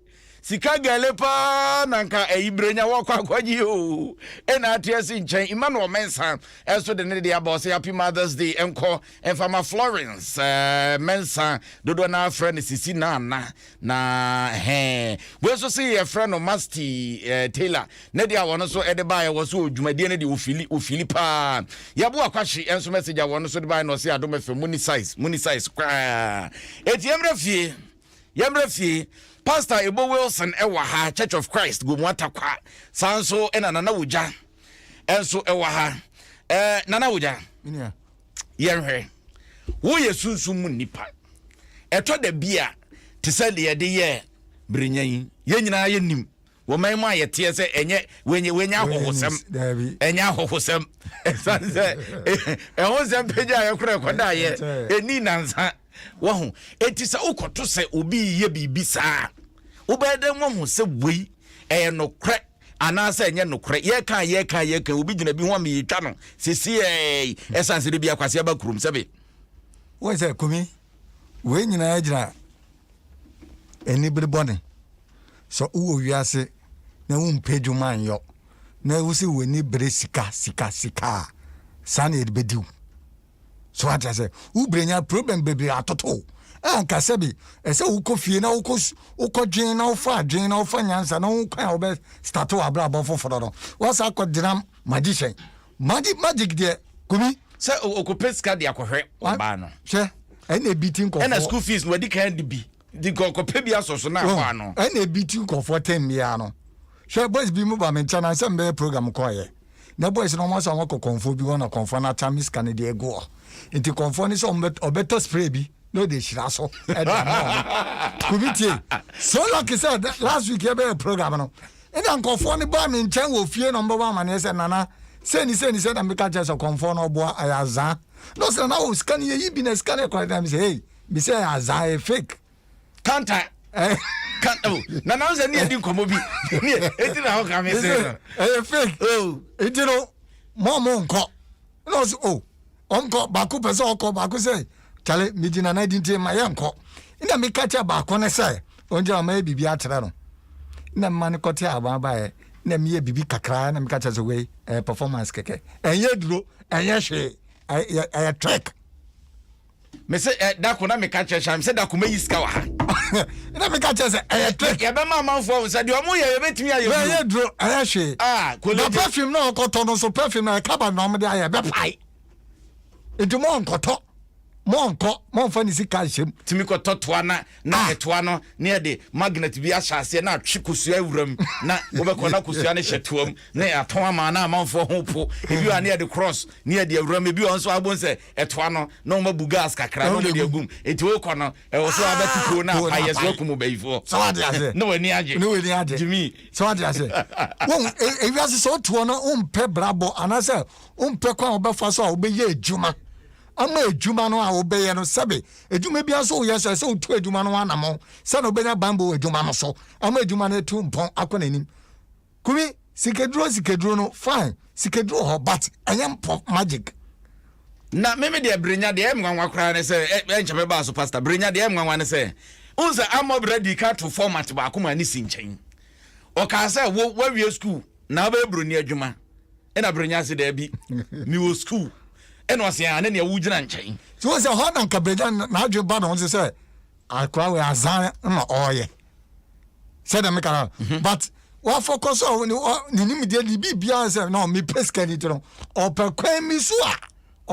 Sika gɛle paa na nka ayi brenya wɔkɔ akɔgye o ɛna ate asi nkyɛn Emmanuel Mensah ɛnso de ne de aba ɔsɛ happy Mother's Day ɛnkɔ ɛmfama Florence eh, Mensah dodoɔ no afrɛ no Sisi Nana na hɛn wei nso se yɛfrɛ no Masti eh, Taylor ne deɛ a wɔn nso ɛde baeɛ wɔ so dwumadie no deɛ ofili ofili paa yɛbo akwahye ɛnso message a wɔn nso de baeɛ na ɔsɛ adom fm muni size muni size koraa eti ɛmmerɛ fie Yɛmmra fie. Pastor Ebo Wilson wɔ ha, Church of Christ, Gomu Atakwa. Saa nso na Nana Wogya nso wɔ ha. Eh, Nana Wogya, yɛnhwɛ. Woyɛ sunsum mu nipa. Ɛtɔ da bi a, te sɛ deɛ yɛde yɛ berenya yi, yɛn nyinaa yɛnim Wɔ man mu a yɛteɛ sɛ ɛnyɛ wɔnyɛ wɔnyɛ ahɔhosɛm ɛnyɛ ahɔhosɛm ɛsan sɛ ɛho nsɛm pagya a yɛkorɔ ɛkɔda yɛ ɛni nansa wahu eti sɛ wokɔto sɛ obi yɛ biribi saa wobɛyɛ dɛn wahu sɛ wei ɛyɛ nokorɛ anaasɛ ɛnyɛ nokorɛ yɛka yɛka yɛka obi gyina bi ho a meyɛtwa no sesiɛ ɛsan sɛ de bi akwase aba kurom sɛbe wọ́n sɛ kumi wei nyinaa gyina anibere bɔne. Sɛ wowɔ wiase na wompɛ adwuma nyɔ na wose w'ani bere sika sika sika a, saa na yɛde bɛdi wo. So wate aseɛ? Wo brenya problem bebree atoto wo. A nka sɛbi ɛsɛ wokɔ fie na wokɔ wokɔdwen na wofa adwen na wofa nyansa na wo kwan a wobɛ start w'abrabɔ foforɔ no, woasa akɔgyina magician. Magic magic deɛ kumi. Sɛ okɔpɛ sika de akɔhwɛ ɔbaa no. Hwɛ ɛna ebi ti nkɔfoɔ. Ɛna school fees no wadi kan de bi de kɔpɛ bi asɔ so na akɔ ano. Ɛna ebi ti nkɔfoɔ tɛn biara no. Hwɛ boys bi mu ba me nkyɛn na nsɛm bɛyɛ program kɔɔyɛ. Na boys no wɔn asɛ wɔn akɔ kɔnfoɔ bi hɔ na kɔnfoɔ no akyɛ me sika no de agu hɔ. Nti kɔnfoɔ no sɛ ɔbɛtɔ spray bi na ɔde ahyira so ɛde ama wɔn. Kumi tie. So lucky sɛ last week yɛbɛyɛ program no. Ɛna nkurɔfoɔ no baa me nkyɛn wɔ fie na wɔbɛbɔ amaneɛ sɛ, Nana, sei ne sei ne sei na meka kyerɛ sɛ kɔmfoɔ no ɔboa, ɛyɛ azaa. Na ɔsɛ Nana, oh, sika no yɛyi bi na sika no ɛkora na mesɛ, hey, mesɛ ɛyɛ azaa, ɛyɛ fake. Kanta. Eh. Kanta, oh, Nana wo sɛ ne yɛdi nkɔmmɔ bi. Ne ɛti na woka me sɛ no. Ɛyɛ fake. Oh. Nti no, mo mo nkɔ. Na ɔsɛ, oh, ɔnkɔ, baako pɛ sɛ ɔkɔ, baako sɛ, kyale, megye Nana di nti ma yɛnkɔ. Ɛna meka kyerɛ baako no sɛ, ɔngyina ɔma yɛ biribi akyerɛ no. na mma no kɔte aban baeɛ na meyɛ biribi kakra na meka kyerɛ sɛ wei ɛyɛ performance kɛkɛ ɛnyɛ duro ɛnyɛ hwee ɛyɛ trick mese ɛ dako na meka kyerɛ hyɛn sɛ dako mɛyi sika wɔ ha na meka kyerɛ sɛ ɛyɛ trick yɛbɛma amanfoɔ ahu sɛ deɛ ɔmo yɛ yɛbɛtumi ayɛ bio ɛyɛ duro ɛyɛ hwee ah, na perfume na ɔkɔtɔ no so perfume na ɛkaba na ɔmo de ayɛ ɛbɛpae nti mo ɔnkɔtɔ. Monkɔ, momfa ne sika nhyɛ mu. Tumi kɔtɔ toa na na ah. ɛtoa no ne yɛde magnet bi ahyɛ aseɛ na atwe kosua awura mu na wobɛkɔ na kosua no hyɛ toa mu na yɛatɔn ama na amanfoɔ ho po. Ebi wɔ a ne yɛde cross ne yɛde awura mu, ebi wɔ nso abom sɛ ɛtoa no na wɔn abu gas kakra na wɔn de agum. Eti wokɔ no ɛwɔ so abɛto kuo na ayɛ so akum ɔbayifoɔ. Sɛ wate aseɛ. Na w'ani agye. Na w'ani agye. Jimmy. Sɛ wate aseɛ. Wɔn e, ewiase sɛ wotoɔ no wompɛ brabɔ anaasɛ wompɛ kwan a wobɛfa so a wobɛyɛ adwuma. Ama adwuma no a wobɛyɛ no, sɛbe adwuma biara nso woyɛ nso, ɛsɛ sɛ wotu adwuma no ho anammɔn sɛnea wobɛnya banbɔ wɔ adwuma no so ama adwuma no atu mpɔn akɔ n'anim. Kumi, sikaduro sikaduro no, fine, sikaduro wɔ hɔ but ɛnyɛ mpɔ magic. Na meme deɛ brenya deɛ ɛyɛ me nwanwa koraa ne sɛ ɛnkyɛ mɛbaa so pastor brenya deɛ ɛyɛ me nwanwa ne sɛ wohu sɛ amɔbra dii ka to format baako ma ne si nkyɛn ɔkaa sɛ wo wawie school na wobɛyɛ broni adwuma ɛna brenya se daabi mewɔ school ɛna ɔse a ne nea wogyina nkyɛn. Nti wohu sɛ hɔ na nka brenya n'adwene ba ne ho so sɛ akora wei azan na ɔreyɛ sɛdeɛ meka no mhm. but wafɔkɔ so ne nimdeɛ ne biribiara sɛ na mepɛ sika ni ti no ɔpɛ kwan mi so a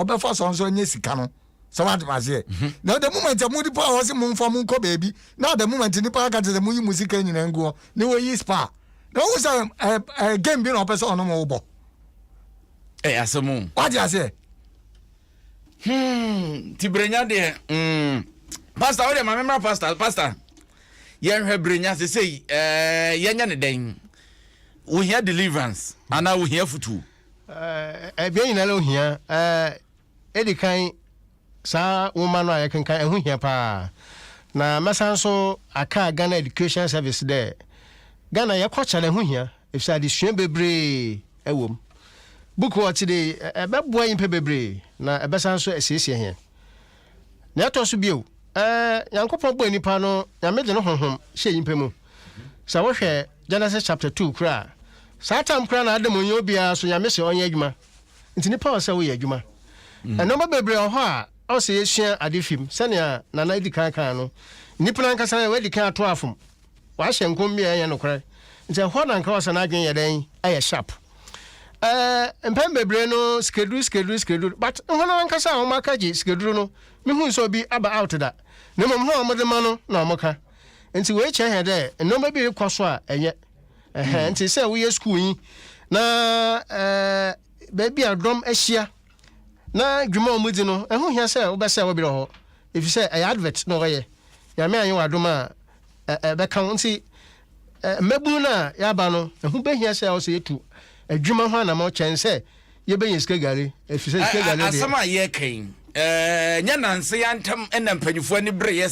ɔbɛfa so nso nyɛ sika no sɛ wate aseɛ mhm. na the moment a mo nipa a wɔse momfa mo nkɔ baabi na the moment nipa aka kyerɛ sɛ moyi mo sika nyinaa ngu hɔ ne wɔyi spa na wohu sɛ ɛ ɛ game bi na ɔpɛ sɛ ɔno mo wobɔ ɛyɛ asɛm o wate aseɛ hmm ti brenya deɛ mm pastor wo deɛ ma memmra pastor pastor yɛnhwɛ brenya sesei ɛɛ yɛnyɛ ne dɛn wohia deliverance anaa wohia futuo ɛbia nyinaa ohia ɛɛ Edi kan, saa nwoma no a yɛkenkan, ɛho hia paa. Na mɛsan nso aka Ghana Education Service dɛ, Ghana yɛ culture no ɛho hia, efisɛ adesua bebree wɔ mu. Book a ɔtse dɛ yi, ɛbɛboa nyimpa bebree, na ɛbɛsan nso asiesie hɛn. Nea ɛtɔ so bio, Nyankopɔn bɔɔ nyimpa no, Nyame dze no honhom hyɛɛ nyimpa mu. Sɛ wohwɛ Genesis chapter 2 koraa a, saa time koraa na Adam nnyɛ obiara so Nyame se ɔnyɛ edwuma. Nti nipa wɔ sɛ woyɛ adwuma. Nnoɔma bebree wɔ hɔ a ɛwɔ sɛ yɛsua ade fi mu. Sɛnea Nana di kan kaa no, nnipa no ankasa wɔadi kan ato afom. Wɔahyɛ nkɔm bi a ɛnyɛ nokorɛ. Nti ɛhɔ na nka wɔ sɛ n'adwene yɛ dɛn? Ɛyɛ sharp. Ɛɛ, mpɛn bebree no, sikaduru, sikaduru, sikaduru. But hɔn ankasa a wɔn aka gye sikaduru no, mehuu sɛ obi aba out da. Na mmom hɔn a wɔde ma no na wɔka. Nti wei kyerɛ hɛn dɛ nnoɔma bi rekɔ so a ɛnyɛ. Ɛhɛn, nti sɛ woyɛ skuulnyi na ɛɛ beebi a dɔm ahyia na dwuma a wɔdzi no, ɛho hia sɛ wobɛsɛɛ wo ber wɔ hɔ, efisɛ ɛyɛ advert na wɔyɛ. Nyame annyɛ wo adom a, ɛbɛka wo. Ntsi mbabun no a yɛaba no, ɛho behia sɛ ɔwɔ sɛ yetu adwuma ho anamɔn kyɛn sɛ yɛbɛnya sika gari, efisɛ sika gari deɛ. Asɛm a yɛreka yi, ɛnyɛ nnansa yi ara ntam na mpanyimfoɔ ani bereeɛ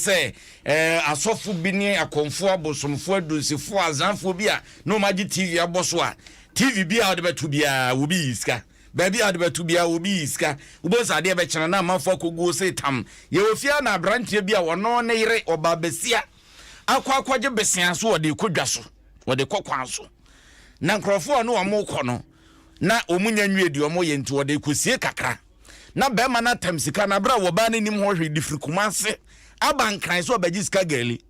sɛ asɔfo bi ne akɔmfoɔ, abosomfoɔ, adunsifoɔ, azaafoɔ bi a na wɔagye TV abɔ so a, TV bi a wɔde bɛto biara, wɔbi yi sika. Baabi a wɔde bɛto biara, wɔbi yi sika. Wobɛhu sɛ adeɛ bɛkyena na amanfoɔ akɔguo se tam. Yɛwɔ fie ha na aberanteɛ bi a ɔno ne yere, ɔbaa basia, akɔ akɔgye besea so wɔde rekɔ dwa so, wɔde kɔ kwan so. Na nkurɔfoɔ a ɔne wɔn rekɔ no, na wɔn nya nwie deɛ wɔn yɛ nti wɔde rekɔsie kakra. Na bɛrima no atam sika no abere a wɔbaa no nim ho hwee de firi Kumase aba Nkran sɛ ɔbɛgye sika gɛli.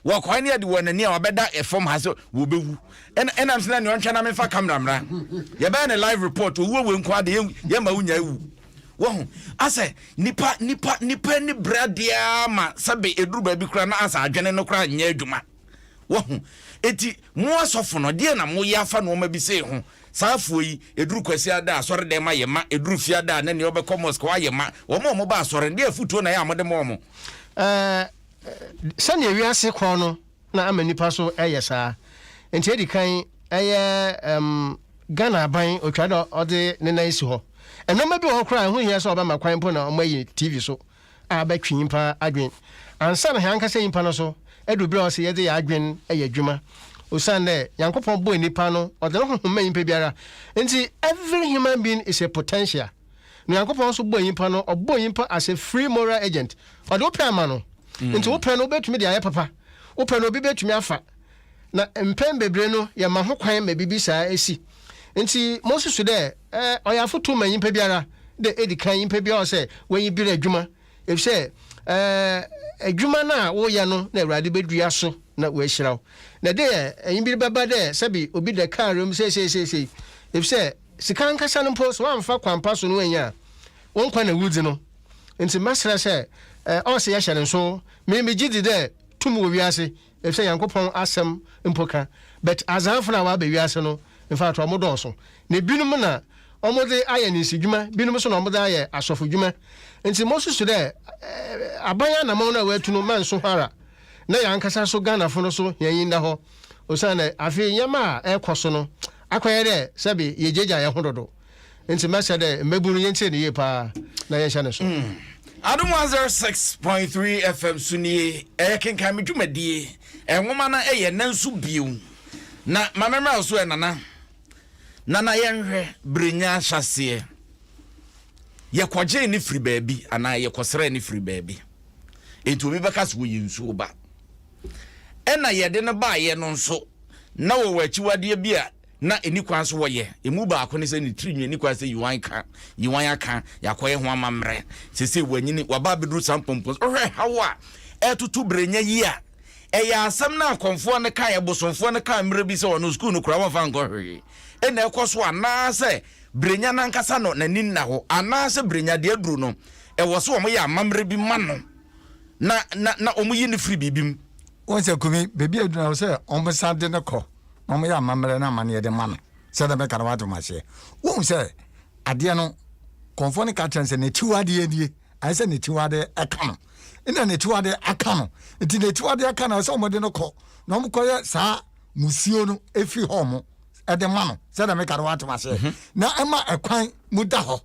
Wɔkɔe ne yɛde wɔn ani a wɔabɛda fam ha sɛ wɔbɛwu. Ɛna ɛnam sɛ na nea ɔntwɛn na memfa camera mmra. Yɛbɛyɛ ne live report owuo wei nko ade yɛmma wo nya ewu. Wɔho asɛ nipa nipa nipa ani brɛ adeɛ ma sɛbe eduru baabi koraa na asɛ adwene no koraa nyɛ adwuma. Wahu? Enti, mo asɔfo no, deɛn na moyɛ afa nnoɔma bi sei ho? Saa afoɔ yi, ɛduru Kwasiada a, asɔredɛm ayɛ ma, ɛduru Fiada a, na nea ɔbɛkɔ mosque hɔ ayɛ ma. Wɔn a wɔba asɔre no, deɛn afotuo na ɛyɛ a mode ma wɔn? Ɛɛ, sɛnea wiase kɔ no na ama nnipa so yɛ saa. Nti edi kan ɛyɛ ɛm Ghana aban otwa dɛ ɔde ne nan si hɔ. Nneɛma bi wɔ hɔ koraa a ɛho hia sɛ ɔbɛma kwan mpo na wɔayi TV so. a bɛtwe nyimpa adwen ansaana hɛn ankasa nyimpa no so edu ber a ɔsɛ yɛdze hɛn adwen yɛ edwuma. Osiandɛ Nyankopɔn bɔɔ nyimpa no, ɔdze no honhom maa nyimpa biara. Ntsi every human being is a potential. Na Nyankopɔn so bɔɔ nyimpa no, ɔbɔɔ nyimpa as a free moral agent. Ɔdze wo pɛ ama no. Ntsi wo pɛ no wobetumi dze ayɛ papa, wo pɛ no obi betumi afa. Na mpɛn beberee no yɛma ho kwan ma biribi saa si. Ntsi mosusu dɛ ɔyɛ afotu ma nyimpa biara dɛ edi kan nyimpa biara ɔwɔ sɛ w'enyi ber edwuma efisɛ edwuma no a woyɛ no na Ewuradze bedua so na oehyira wo. Na dɛ enyi ber bɛba dɛ sɛbe obi da kaar mu seiseiseisei efisɛ sika ankasa no mpo sɛ wɔammfa kwan pa so na woennya a, wo nkwa na ewudzi no. Ntsi mɛserɛ sɛ ɔwɔ sɛ yɛhyɛ no nsow. Me megye dzi dɛ tum wɔ wiase efisɛ Nyankopɔn asɛm mpo ka, but adzanfo no a wɔaba wiase no infact wɔn dɔɔso. Na binom na wɔdze ayɛ nyensidwuma, binom so na wɔdze ayɛ asɔfodwuma. Ntsi mosusu dɛ aban anamɔn no a woetu no mannso ho ara na hɛnankasa so Ghanafo no so hɛn enyi nda hɔ osiandɛ afei ndzɛmba a ɛrekɔ so no akɔyɛ dɛ sɛbe yegyaagyaa hɛnho dodo. Ntsi mɛsrɛ dɛ mbabun no yɛntsie no yie paa na yɛnhyɛ no so. Adom 106.3 FM so nie, ɛyɛ Kenkan Me Dwumadie, nwoma no yɛ Nanso Bio. Na ma memmra wo so ɛ Nana. Nana yɛnhwɛ, Brenya ahyɛaseɛ, yɛkɔgyee no firi baabi anaa yɛkɔsrɛɛ no firi baabi? Enti obi bɛka sɛ ɔyɛ nsuo ba. Ɛna yɛde no baeɛ no nso, na wɔwɔ akyiwadeɛ bi a na ɛni kwan so wɔyɛ. Ɛmu baako ne sɛ ne tiri nwi ɛni kwan sɛ yiwan ka, yiwan aka, yɛakɔyɛ ho amammerɛ. Seesei wanyini, waba abɛduru saa mpɔmpɔn. Wohwɛ haw a ɛretoto Brenya yi a, ɛyɛ asɛm no a akɔmfoɔ no kaeɛ, bosomfoɔ no kaa mmerɛ bi sɛ ɔno sukuu no koraa wɔmfa nkɔ hwee na ɛkɔ so anaasɛ Brenya no ankasa no n'ani nna hɔ anaasɛ Brenya deɛ aduru no ɛwɔ sɛ wɔyɛ amammerɛ bi ma no na na na wɔyi no firi biribi mu. Wohu sɛ Kumi, baabi a aduru no ɛwɔ sɛ wɔsan de no kɔ na wɔyɛ amammerɛ ne amanneɛ de ma no sɛdeɛ mɛka no woate aseɛ. Wohu sɛ adeɛ no kɔmfoɔ no ka kyerɛ no sɛ n'akyiwadeɛ nie. Ayɛ sɛ n'akyiwade ka no. Ɛna n'akyiwade aka no. Nti n'akyiwade aka no, ɛsɛ sɛ wɔde no kɔ na wɔkɔyɛ saa musuo no firi hɔ mo de ma no. Sɛdeɛ meka no woatem aseɛ. Mhm. Na ɛma ɛkwan mu da hɔ.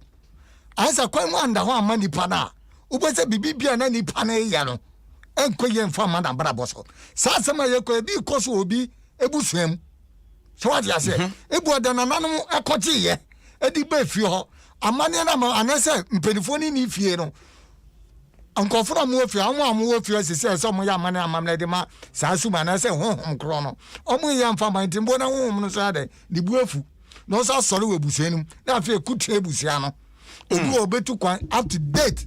Ayɛ sɛ kwan mu anda hɔ amma nipa no a, wobɛ sɛ biribi bia na nipa no yɛ no ɛnkɔ yie mfa mma n'abrabɔ so. Saa asɛm a yɛkɔ ebi kɔ so wɔ obi abusua mu. So wate aseɛ? Mhm. Ebu ɔda nananom ɛkɔgyeeɛ ɛde ba fie hɔ. Amanneɛ no ama anaasɛ mpanimfoɔ no nni fie no, nkurɔfoɔ no a wɔwɔ fie, wɔn a wɔwɔ fie sisi a ɛsɛ wɔyɛ amanneɛ amammerɛ de ma saa sum anaasɛ honhom korɔ no, wɔnyɛ mfa ma nti mpo na honhom no nso ayɛ dɛn, ne bu afu na ɔnso asɔre wɔ abusua no mu na afei ɛko tia abusua no. Obi wɔ ɔbɛtu kwan up to date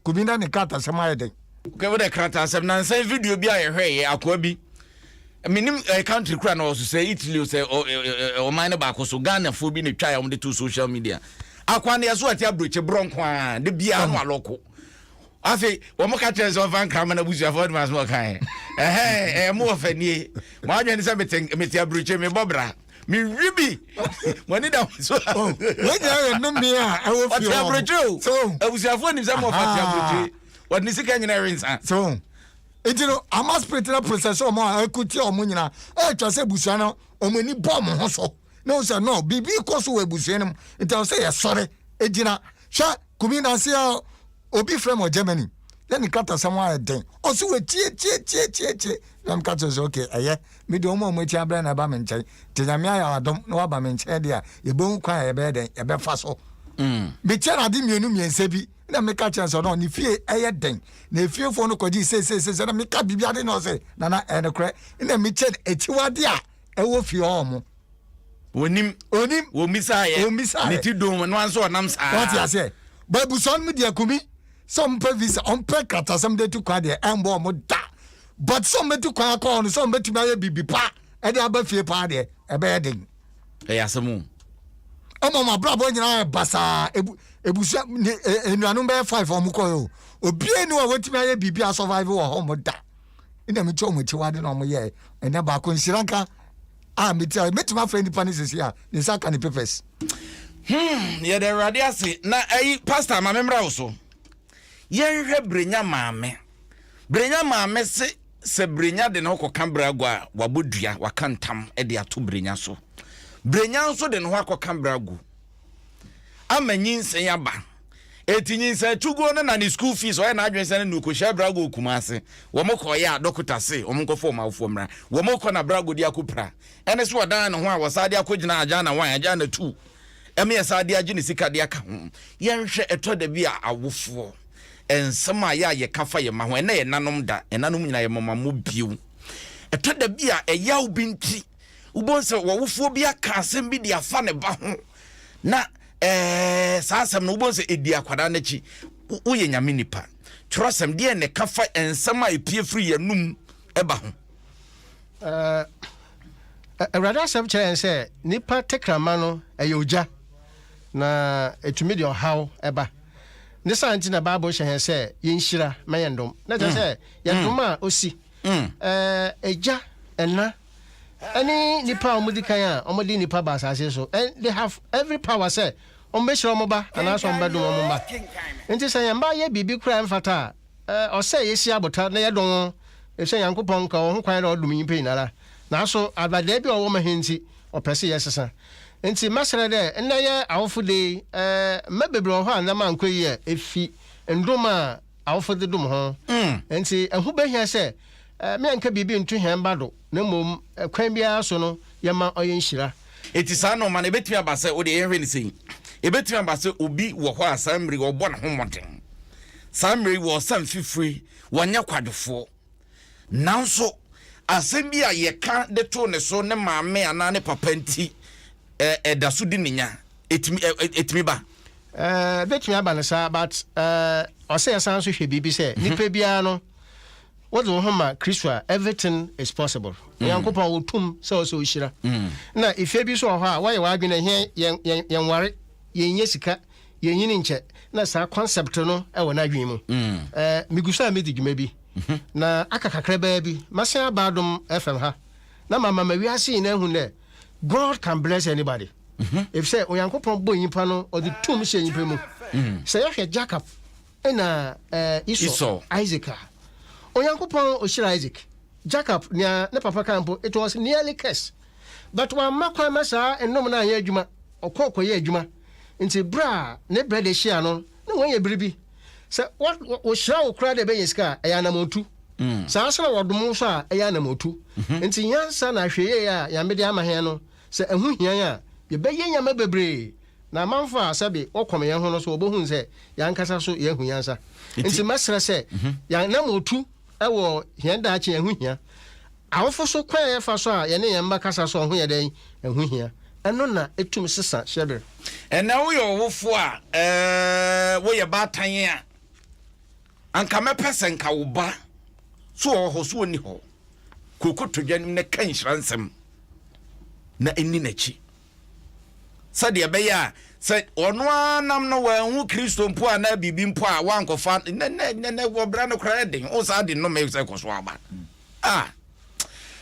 kɔbi na ne kratasɛm ayɛ dɛn. Okay, wo de kratasɛm nansa video bi a yɛhwɛ yɛ akoa bi menim eh, country kura na ɔso sɛ Italy o sɛ ɔman no baako so Ghanafoɔ bi na twa a wɔde to social media akoa no yɛso ɔte aburokye borɔ nko a de biara no alɔko afei wɔn ka kyerɛ sɛ ɔfa nkrama no abusuafoɔ de ma so ɔka ɛ ɛhɛn ɛyɛ mo wɔ fɛ nie mo adwene sɛ mete mete aburokye mebɔ bra mewi bi mo ani da so oh, wɔn nyinaa yɛ nnome a ɛwɔ fie hɔ ɔte aburokye o abusuafoɔ nim sɛ mo ɔfa te aburokye wɔde ne sika nyinaa ɛwe nsa so nti no ama spirit na process wɔn a ɛko tia wɔn nyinaa ɛtwa sɛ abusua no wɔn ani bɔ wɔn ho so na wɔn sɛ no biribi kɔ so wɔ abusua no mu nti ɛwɔ sɛ yɛsɔre egyina hwɛ kumi nansi a obi frɛ mu wɔ Germany na ne kratasɛm ayɛ den ɔso wɔ tie tie tie tie tie na meka kyerɛ sɛ okay ɛyɛ me deɛ wɔn a wɔn akyi abrɛ na ɛba me nkyɛn nti nyame ayɛ adom na waba me nkyɛn deɛ a yɛbɛhu kwan a yɛbɛyɛ dɛn yɛbɛfa so mm. mekyɛ no ade mmienu mmiɛnsa bi na meka kyerɛ sɛ ɔno ne fie ɛyɛ dɛn na efiefoɔ no kɔgye seeseesei na meka biribi ade na ɔsɛ nana ɛyɛ nokorɛ na mekyɛ no akyiwade a ɛwɔ fie hɔ mo onim onim omisaayɛ omisaayɛ ne ti dom no anso ɔnam saa wate aseɛ ba abusua no mu deɛ kumi sɛ ɔmpɛ visa ɔmpɛ kratasɛm de tu kwan deɛ ɛmbɔ ɔmo da but sɛ ɔmbɛtu kwan akɔ hɔ no sɛ ɔmbɛtumi ayɛ biribi pa ɛde aba fie paa deɛ ɛbɛyɛ den Ɛyɛ asɛm o. Ɛma wɔn abrabɔ nyinaa yɛ basaa. Ebu ebusua ne enuanom bɛyɛ five wɔn kɔ yɛ o. Obiara ni hɔ a wɔatumi ayɛ biribi a survive wɔ hɔ wɔn da. Ɛna mi kyɛ wɔn akyiwade na wɔn yɛ. Ɛnɛ baako nhyira nka a mi ti a mɛtumi afrɛ nipa ne sisi a ne nsa ka ne papers. Hmm, yɛda Awurade ase. Na ayi, Pastor, ma memmra wo so. Yɛnhwɛ Brenya maame. Brenya maame se Sɛ Brenya de ne ho kɔka Brago a, wabɔ dua, waka ntam de ato Brenya so. Brenya nso de ne ho akɔka Brago ama nyinsɛn aba. Eti nyinsɛn tuguo no na ne school fees, ɔyɛ n'adwene sɛ ne ɔkɔhyia Brago wɔ Kumase. Wɔn kɔeɛ a, dɔkota se wɔn nkɔfa wɔn awofoɔ mmra. Wɔn kɔ na Brago de akɔpira. Ɛne sɛ ɔdan ne ho a wɔsan de akɔgyina Agyaana 1, Agyaana 2. Ɛme yɛsan de agye ne sika de aka ho. Yɛnhwɛ, ɛtɔ da bi a awofoɔ. Nsɛm a ɛyɛ a yɛka fa yɛn mma ho, ɛnnɛ yɛ ɛnanom da, ɛnanom nyinaa yɛmmɔ mo ammɔ bio. Ɛtɔ da bi a ɛyaw bi nti, wobɛhu sɛ wɔwofoɔ bi aka asɛm bi de afa ne ba ho, na ɛɛ saa asɛm no wobɛhu sɛ ɛdi akwadaa no akyi. Woyɛ Nyame nipa. Twerɛsɛm, deɛ na ɛka fa nsɛm a ɛpue firi yɛn anum ɛba ho? Awurade asɛm kyerɛ yɛn sɛ nipa tɛkrɛma no ɛyɛ ogya na ɛtumi de ɔhaw ɛba. Ne saa nti na Bible hyɛ hɛn sɛ yenhyira ma yɛndom. Na kyerɛ sɛ yɛdom a osi. Egya, ɛna, ɛne nnipa a wɔdi kan a wɔde nnipa ba asase so, and they have every power sɛ wɔbɛhyira wɔn ba anaasɛ wɔbɛdom wɔn mma. Nti sɛ yɛn mma yɛ biribi koraa a ɛmfata a, ɔsɛ yɛsi abotar na yɛdom wɔn, efisɛ Nyankopɔn nka ɔwɔ ho kwan dɛ ɔdom nyimpa nyinara. Naaso abadaa bi a ɔwɔ ma hɛn ntsi, ɔpɛ sɛ yɛsesa. Ntsi mɛserɛ dɛ ndɛ yɛ awofo da yi, mma beberee wɔ hɔ a ndzɛmba annkɔ yie a, efi ndom a awofo dze dom hɔn. Ntsi ho behia sɛ meɛnka biribi nnto hɛn mba do, na mbom kwan biara so no yɛma ɔyɛ nhyira. Enti saa nnoɔma no, ɛbɛtumi aba sɛ, wo deɛ yɛnhwɛ no sei, ɛbɛtumi aba sɛ obi wɔ hɔ a saa mmerɛ yi ɔbɔ ne ho mmɔden, saa mmerɛ yi wɔresa mfifire, wɔnyɛ kwadwofoɔ, nanso asɛm bi a yɛka de too ne so ne maame anaa ne papa nti, ɛda so di ne nya. Ɛtumi, ɛtumi ba. Ɛbɛtumi aba no saa, but ɔsɛ yɛsan nso hwɛ biribi sɛ, nipa biara no, wode wo ho ma Kristo a, everything is possible. Onyankopɔn wɔ tum sɛ ɔsɛ ɔhyira. Na efie bi nso wɔ hɔ a, wɔyɛ w'adwene hɛn yɛn yɛn yɛnware, yɛnyɛ sika, yɛnyini nkyɛ, na saa concept no wɔ n'adwene mu. Megu so a medi dwuma bi, na aka kakrabaa bi, masan aba Adom FM ha, na mama ma wiase nyinaa ahu dɛ God can bless anybody. Efisɛ Onyankopɔn bɔ nyimpa no, ɔdze tum hyɛ nyimpa mu. Sɛ yɛhwɛ Jacob na Esau, Isaac a, Onyankopɔn ohyira Isaac. Jacob, nea ne papa kae mpo, it was nearly curse. But wamma kwan ma saa nnom no anyɛ adwuma. Ɔkɔɔ kɔyɛɛ adwuma. Nti bere a ne brɛde hyia no, na wanya biribi. Sɛ wɔhyira wo koraa dɛ ebɛnya sika a, ɛyɛ anamɔntu. Saa ara so na wɔdom wo so a, ɛyɛ anamɔntu. Nti nyansa na ahwɛyie a Nyame de ama hɛn no, sɛ ɛho hia yɛn a, yɛbɛyɛ nneɛma bebree, na amanfo a sɛbe wɔkɔm yɛn ho no nso, wɔbɛhu sɛ yɛn ankasa nso yɛahu nyansa. Nti mɛsrɛ sɛ yɛn anammɔntu wɔ yɛn daakye ɛho hia. Awofo so kwan a yɛfa so a yɛne yɛn mma kasa so ɔho yɛ dɛn? Ɛho hia. Ɛno na ɛtum sesa hyɛberɛ. Ɛnnɛ woyɛ ɔwofo a, ɛɛ, woyɛ baatan a, anka mɛpɛ sɛ nka wo ba, so ɔwɔ hɔ, so ɔnni hɔ, kɔ kotodwe anim na ka nhyira nsɛm na ɛnni n'akyi. Sɛdeɛ ɛbɛyɛ a sɛ ɔno ara nam no wanhu Kristo mpo anaa biribi mpo a wankɔfa nɛ nɛ nɛ nɛ wɔbra no koraa ɛden wo saa de nnome sɛ kɔ so aba. Ah,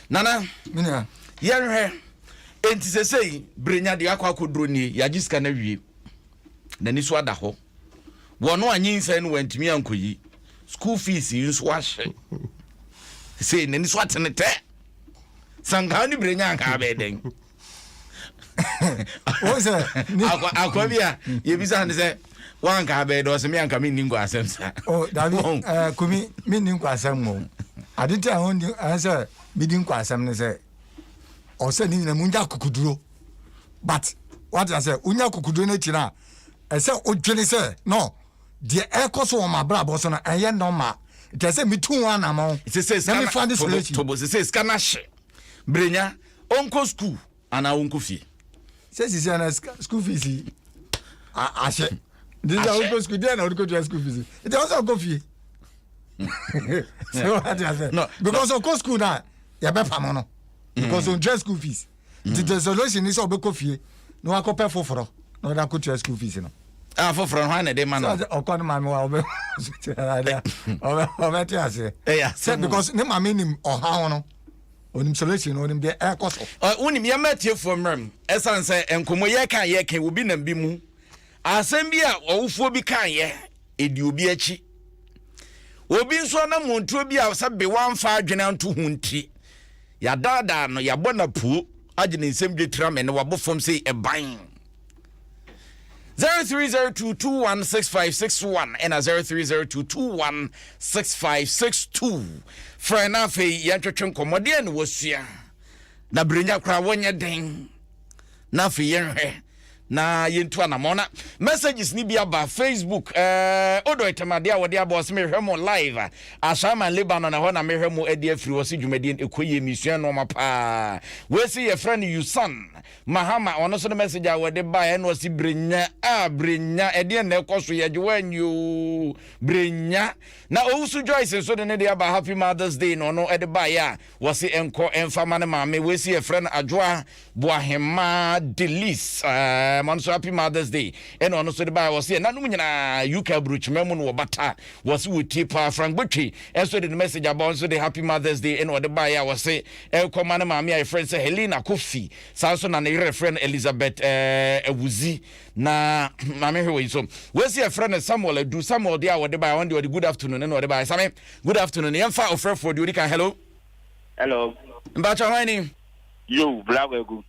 Nana, yɛnhwɛ enti sɛsɛi berenya deɛ akɔ akɔduro nie, yɛagye sika no awie, n'ani so ada hɔ. Wɔn a nyinsɛn no wantumi ankɔyi, school fees yi nso ahye. Sɛ n'ani so atene tɛ. Sankaa ne berenya anka abɛyɛ dɛn? Akwa bi a yɛbisa ne sɛ wanka abɛyɛ dɛ ɔsɛ me anka menni nkɔ asɛm sa. Oh, dabi, eh, kumi menni nkɔ asɛm mo. Ade nti a ɛho sɛ medi nkɔ asɛm ne sɛ ɔsɛ ne nyina mu nya akokoduro. But wate asɛ wonya akokoduro no akyi no a ɛsɛ wodwene sɛ no deɛ ɛkɔ so wɔ m'abrabɔ so no ɛnyɛ normal nti ɛsɛ metu ho anamɔn na mefa ne solution. Tobo sese sika no ahye brenya ɔnkɔ school anaa ɔnkɔ fie. Sɛ sisi ana school fees yi ahyɛ nti sɛ wokɔ school deɛ na wode kɔtua school fees nti ɛwɔ sɛ ɔkɔ fie sɛ wate asɛ because ɔkɔ school no a yɛbɛpamo no because ɔntua school fees. Nti the solution ni sɛ ɔbɛkɔ fie na wakɔpɛ foforɔ na ɔde akɔtua school fees no. Ah, foforɔ no hwan na ɛde ma no? Sɛ ɔkɔ ne maame wa ɔbɛ ɔbɛte aseɛ. Ɛyɛ asɛm. Sɛ because ne maame nim ɔhaw no, onim solution no, onim deɛ ɛrekɔ so. Wonim yɛma atiefoɔ mmerɛ mu ɛsiane sɛ nkɔmmɔ yɛka yɛka obi nam bi mu asɛm bi a ɔwofoɔ bi kaeɛ ɛdi obi akyi obi nso anammɔntuo bi a sɛ be wamfa adwene anto ho nti Yɛadaadaa no, yɛabɔ no apuo, agye ne nsam dwetire amene, wabɔ fam sei ɛban. 0302216561 ɛna 0302216562 frɛ na afei yɛntwetwe nkɔmmɔ deɛ na wasua na berenya koraa wɔnyɛ den na afei yɛnhwɛ na yɛntu anamɔn na messages ni bi aba facebook ɛɛ eh, odɔ ɛtɛmadeɛ a wɔde aba ɔsɛ mehwɛ mo live ahyɛaman lebanon ɛhɔ na mehwɛ mo adi afiri hɔ sɛ dwumadie no ɛkɔ yie mesua nnoɔma paa wɔasi yɛfrɛ no yusan mahama ɔno so no message a wɔde ba ɛna ɔse brenya a brenya ɛdeɛ na ɛkɔ so yɛgye wɔanyi o brenya na owusu joyce nso de ne de aba happy mothers day na ɔno ɛde baeɛ a wɔse ɛnkɔ ɛmfa ma ne maame wɔasi yɛfrɛ no adwoa Boahemaa Delice. Ɔno nso happy Mother's Day ɛna ɔno nso de baeɛ. Wɔse ɛnanom nyinaa UK aburokyima mu no wɔbata. Wɔse wɔtie paa. Frank Botwe ɛnso de ne message aba. Ɔno nso de happy Mother's Day ɛna ɔde baeɛ a wɔse ɛrekɔma ne maame a yɛfrɛ no sɛ Helena Kofi. Saa nso na ne yere frɛ no Elizabeth eh, Awuzi. Na maame hwɛ wei so. Wei se yɛfrɛ no Samuel Adu. Samuel deɛ a wɔde baeɛ ɔno deɛ ɔde good afternoon ɛna ɔde baeɛ. Same, good afternoon. Yɛmfa ɔfrɛfoɔ deɛ ɔdi kan. Hello. Hello. Mpakyɛ hwan ni? Yo, bra kwaku.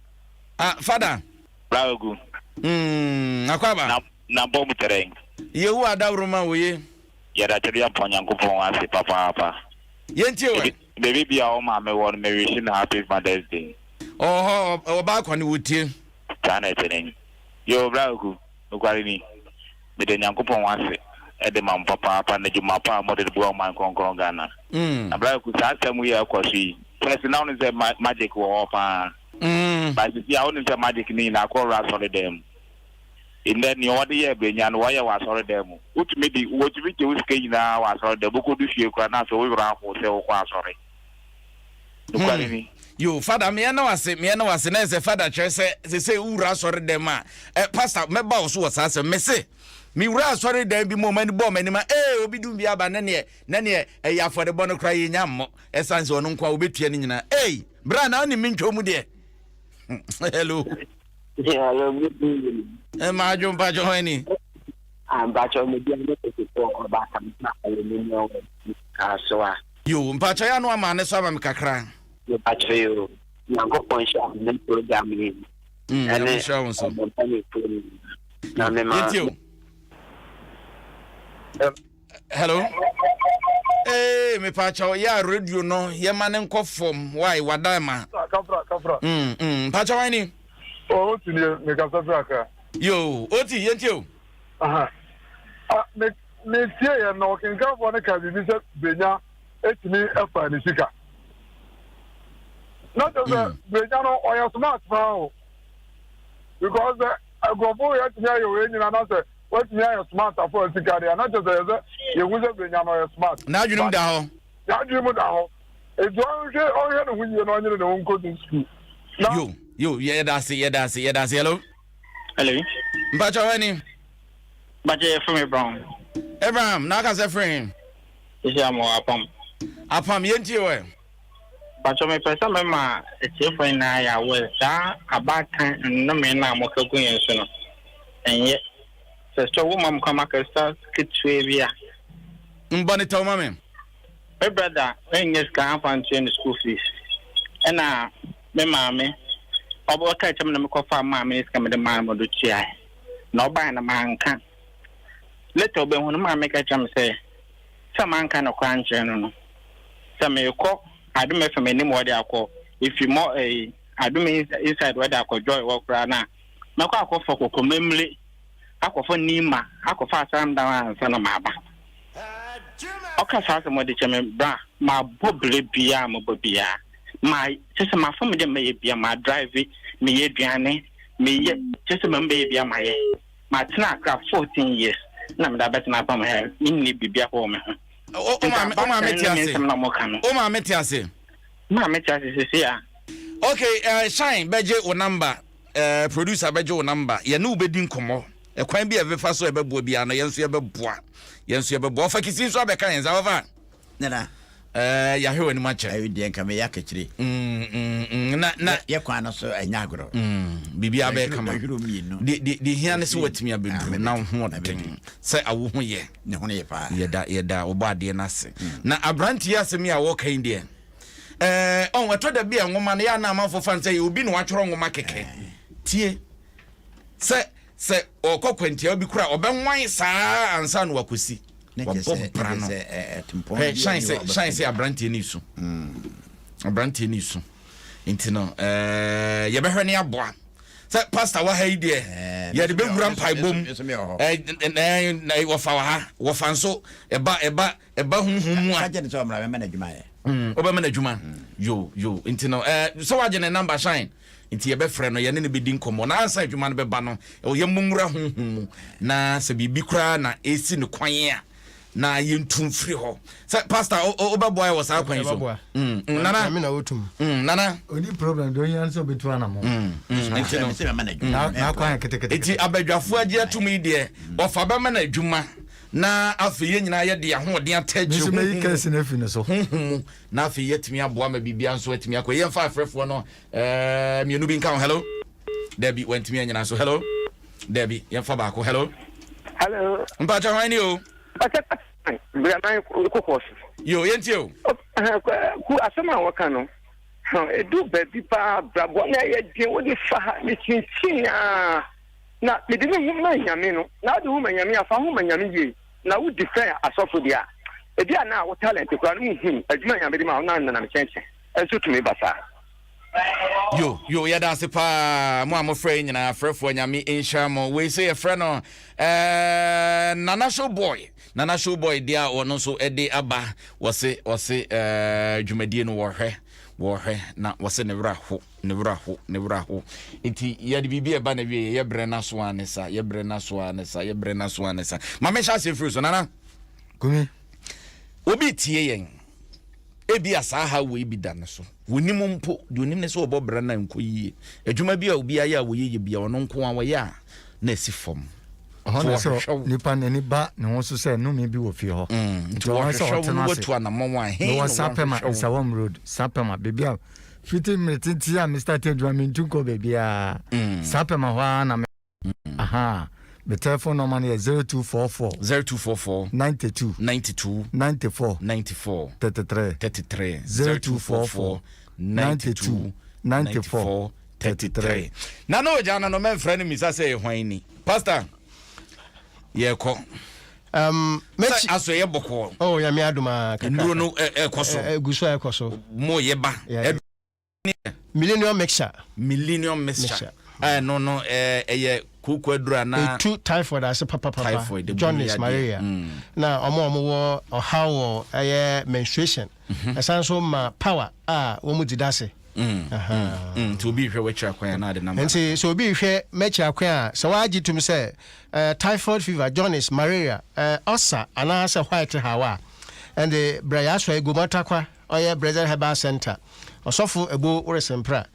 Ah, fada. Bra kwaku. Mm, akwaba. Na na bɔ mu tɛrɛn. Yehowa adaworoma oye. Yɛda Twedeampɔn Nyankopɔn ase papaapa. Yɛntie wɛ. Baabi bia wo maame wɔ no me wish no happy mother's day. Ɔwɔ hɔ, ɔbaa kɔ ne wotie. Saa na ɛte nen. Yoo bra Kwaku, nokware ni, meda Nyankopɔn ase de ma mo papaapa ne dwuma pa a mode boa ɔman kronkron Ghana. Na bra Kwaku saa asɛm yi a ɛkɔ so yi, first na wonim sɛ magic wɔ hɔ paa, but sisi a wonim sɛ magic no nyinaa akɔ wura asɔredan mu. Nnɛ nea wɔde yɛɛ Brenya no wɔyɛ wɔ asɔredan mu. Wotumi de, wɔtumi gye wo sika nyinaa wɔ asɔredan mu, wokɔdu fie koraa na afei wo werɛ ahow sɛ wokɔ asɔre. Nokware Hmm. ni. Yo, Fada, meɛ na wase, meɛ na wase. Na ɛsɛ Fada kyerɛ sɛ sese wowura asɔre dɛm a, eh, Pastor, mɛba wo so wɔ saa asɛm. Mese, mewura asɔre dan bi mu, ɔma ani bɔɔ m'anim a, ee, obi dum bi aba, ne neɛ, ne neɛ, ɛyɛ afɔrebɔ no koraa yɛnya mmɔ. Ɛsan sɛ ɔno nko a wobɛtua ne nyinaa. Ei, bra na wonim me ntwa mu deɛ. Hello. Hello, good evening. Eh, Maadwo mpakyɛ hɔ ani. Ah, mpakyɛ me deɛ ne tete ɔba akampa aluminium asoa. Yoo mpakyɛ yɛ ano ama ne so ama me kakra. Mepakyɛ yoo Nyankopɔn nhyira mo ne program yi Mm, ɛne Nyame nhyira wo nso. ɔmo mpanyinfoɔ nyinaa. Na me ma. Yɛntie o. Hello. Ee, mepakyɛ yɛ a radio no yɛma ne nkɔ fam why wadan ma. Kafra kafra. Mpakyɛ wan ni? Oh, oti nie mekasa firi Accra. Yoo, oti yɛntie o. Aha. Ah, me metie yɛ na ɔkenkanfoɔ no ka biribi sɛ Brenya etumi ɛfa ne sika. Na kyerɛ sɛ Brenya no ɔyɛ smart paa o. Because sɛ nkurɔfoɔ yɛ atumi ayɛ wei nyina na sɛ watumi ayɛ smart afa sika deɛ na kyerɛ sɛ yɛ sɛ yɛhu sɛ Brenya no ɔyɛ smart. N'adwene mu da hɔ. N'adwene mu da hɔ. Enti ɔnhwɛ ɔnhwɛ ne ho yie na ɔnyere ne ho nkɔdu sukuu. Na. Yo, yo, yɛda ase, yɛda ase, yɛda ase. Hello. Hello. Mpakyɛ hɔ ni. Mpakyɛ yɛfrɛ me Abraham. Abraham, na aka sɛ frɛ he? Sisi ama wɔ apam. Apam, yɛntie wɔ ɛ. Mpakyɛ mepɛ sɛ mema atiefoɔ nyinaa yɛ aware saa abaatan nnome no a moka gu yɛn so no, ɛnyɛ. Sɛ sɛ woma me kwan makasa ketewa bi a. Mbɔ ne tɛw ma me. Me brother nnya sika amfa ntua ne school fees ɛna me maame ɔbɛka kyerɛ me na mekɔfaa maame ne sika mede maa no mede tuae na ɔbae no manka later ɔbɛhu no maame ka kyerɛ me sɛ sɛ manka no koraa nkyerɛ no no sɛ merekɔ Adom FM anim wɔde akɔ efi mɔ ɛyi Adom inside wɔde akɔ Joy wɔ koraa na mɛkɔ akɔfa kɔkɔmamire akɔfa Nima, akɔfa Asaramdan ansa na maba. Ɔka saa asɛm ɔde kyɛ me bra, mabɔ bere biara a mobɔ biara. Ma kyɛ sɛ mafa me dɛ mɛyɛ bia, ma drive, meyɛ aduane, meyɛ kyɛ sɛ ma mebɛyɛ bia mayɛ. Matena Accra 14 years na mede abɛtena apam ha, menni biribi akɔ wɔ me ho. O maame te ase. O maame te ase. Maame te ase sisi a. Okay, Shine bɛgye wo number. Eh, producer bɛgye wo number, yɛne wo bɛdi nkɔmmɔ. Ɛkwan bi a yɛbɛfa so a ɛbɛboa biara no, yɛn nso yɛbɛboa. Yɛn nso yɛbɛboa. Ɔfa kisi nso abɛka yɛn nsa, ɔfa. Nana. Eh, yɛahwɛ w'anim akyɛ. Ɛyi deɛ nka meyɛ akakyire. Mm, mm, mm, na, na. Yɛ kwan no so ɛnyɛ agorɔ. Mm, biribiara bɛyɛ kama. Dɔhwere mmienu. De, de, de hia ne sɛ watumi abɛduru na wo ho ɔden. Sɛ awo ho yɛ. Ne ho yɛ paa. Yɛda, yɛda wɔbɔ adeɛ no ase. Na aberanteɛ asɛm yi a wɔka yi deɛ. Ɛɛ ɔn ɛtɔ da bi a nwoma no yɛ ana amanfoɔ fa no sɛ obi na watwerɛ nwoma kɛkɛ. Tie sɛ sɛ ɔkɔ kwantia bi kora ɔbɛnwan saa ansa na wakɔsi. Wabɔ bra no. Hwɛ shine sɛ shine sɛ aberanteɛ no su. Aberanteɛ no su. Nti no ɛɛ yɛbɛhwɛ ne aboa. Sɛ pastor wɔ ha yi deɛ yɛde bɛwura mpaebɔ mu. Ɛɛ wɔfa wɔ ha wɔfa nso ɛba ɛba Ɛba honhom mu a. Ka kyerɛ no sɛ ɔmmra mɛma no adwuma ayɛ. Mm, wobɛma no adwuma. Yo, yo. Nti no, eh, sɛ wagye ne number shine. Nti yɛbɛfrɛ no, yɛne no bɛdi nkɔmmɔ. Na ansa adwuma no bɛba no, ɛwɔ yɛmmɔ nwura honhom mu. Na sɛ biribi koraa na ɛsi no kwan a, na yɛntu mfiri hɔ. Sɛ pastor wobɛboa yɛ wɔ saa kwan yi so. Mm, mm, nana. Nyame na ɔtum. Mm, nana. Ɔni problem deɛ ɔhia sɛ ɔbɛtu anamɔ. Nti no. N'akwan yɛ ketekete. Nti abadwafoɔ agye atum yi deɛ ɔfa bɛma no adwuma na afei yɛn nyinaa yɛde ahoɔden atɛ akyire honhom kɛse no afi ne so. Honhom mu na afei yɛatumi aboa ma biribiara nso atumi akɔ. Yɛmfa afrɛfoɔ no eh, mmienu bi nka ho. Hello. Dabi wantumi anyina so. Hello. Dabi yɛmfa baako. Hello. Hello. Mpakyɛ hwan ni o? Braman kokɔ so. Yo, yɛntie o. Ku asɛm a wɔka no, ɛdu baabi paa brabɔ na ɛyɛ den wode fa ha mekyinkyin a na mede me ho ma nyame no na wode ho ma nyame a fa ho ma nyame yie na wodi fɛ asɔfo deɛ a ebi a na wo talent koraa no wohu adwuma nyame de ma wo na nanam kyɛnkyɛn ɛnso tumi ba saa. Yo yo yɛda ase paa mo a mofrɛ yi nyinaa frɛfoɔ nyame nhyira mo wei sɛ yɛfrɛ no eh, Nana Show Boy Nana Show Boy deɛ a ɔno nso de aba wɔse wɔse eh, dwumadie no wɔhwɛ wɔhwɛ na wɔse ne werɛ ho ne werɛ ho ne werɛ ho nti yɛde biribi ɛba na wie yɛ brɛ no so a ne sa yɛ brɛ no so a ne sa yɛ brɛ no so a ne sa ma mehyɛ aseɛ firi so Nana Kumi obi tie yɛn Ebia saa haw wei bi da ne so. Onnim mpo. Deɛ onim ne sɛ ɔbɔ bra no a ɛnkɔ yie. Adwuma bi a obi ayɛ a wɔyɛ yɛ bi a ɔno nko ara ɔyɛ a na asi fam. Ɛhɔ na sɛ nipa n'ani ba ne ho so sɛ nnome bi wɔ fie hɔ. Mm, nti wɔhwehwɛ wo na watu anammɔn a, he na wɔhwehwɛ wo? Sapema, Nsawam Road, Sapema, baabi a fiti mmere tenten a me start adwuma mentu nkɔ baabiara. Mm. Sapema hɔ ara na me Aha, me telephone number no yɛ 0244. 0244. 92. 92. 94. 94. 33. 33. 0244. 92. 94. 33. Na na ogya no no mɛmfrɛ no misa sɛ ɛyɛ hwan ni. Pastor, yɛkɔ. Um, sɛ aso ɛyɛ bɔkɔɔ. Oh, nyame adom a kakra. Nnuro no ɛkɔ so. Ɛgu so a ɛkɔ so. Mo yɛ ba. Yeah. Millennium mixture. Millennium mixture. Ɛno no ɛyɛ kooko aduru anaa. Etu typhoid ase papapapa. Typhoid jaundice malaria. Mm. Na ɔmo a ɔmo wɔ ɔhaw wɔ ɛyɛ menstruation. Mhm. Ɛsan so ma power a wɔn di dase. Mm, mm, mm. Nti obi hwɛ w'akyiri akwan a na ade nam. Nti sɛ obi hwɛ m'akyiri akwan a sɛ wagye tum sɛ uh, typhoid fever, jaundice, malaria, uh, ulcer anaasɛ white haw a ɛnde brɛ yɛ asɔ egu mɔtakwa. Ɔyɛ Brethren Herbal Centre ɔsɔfo Ebo Woresempra.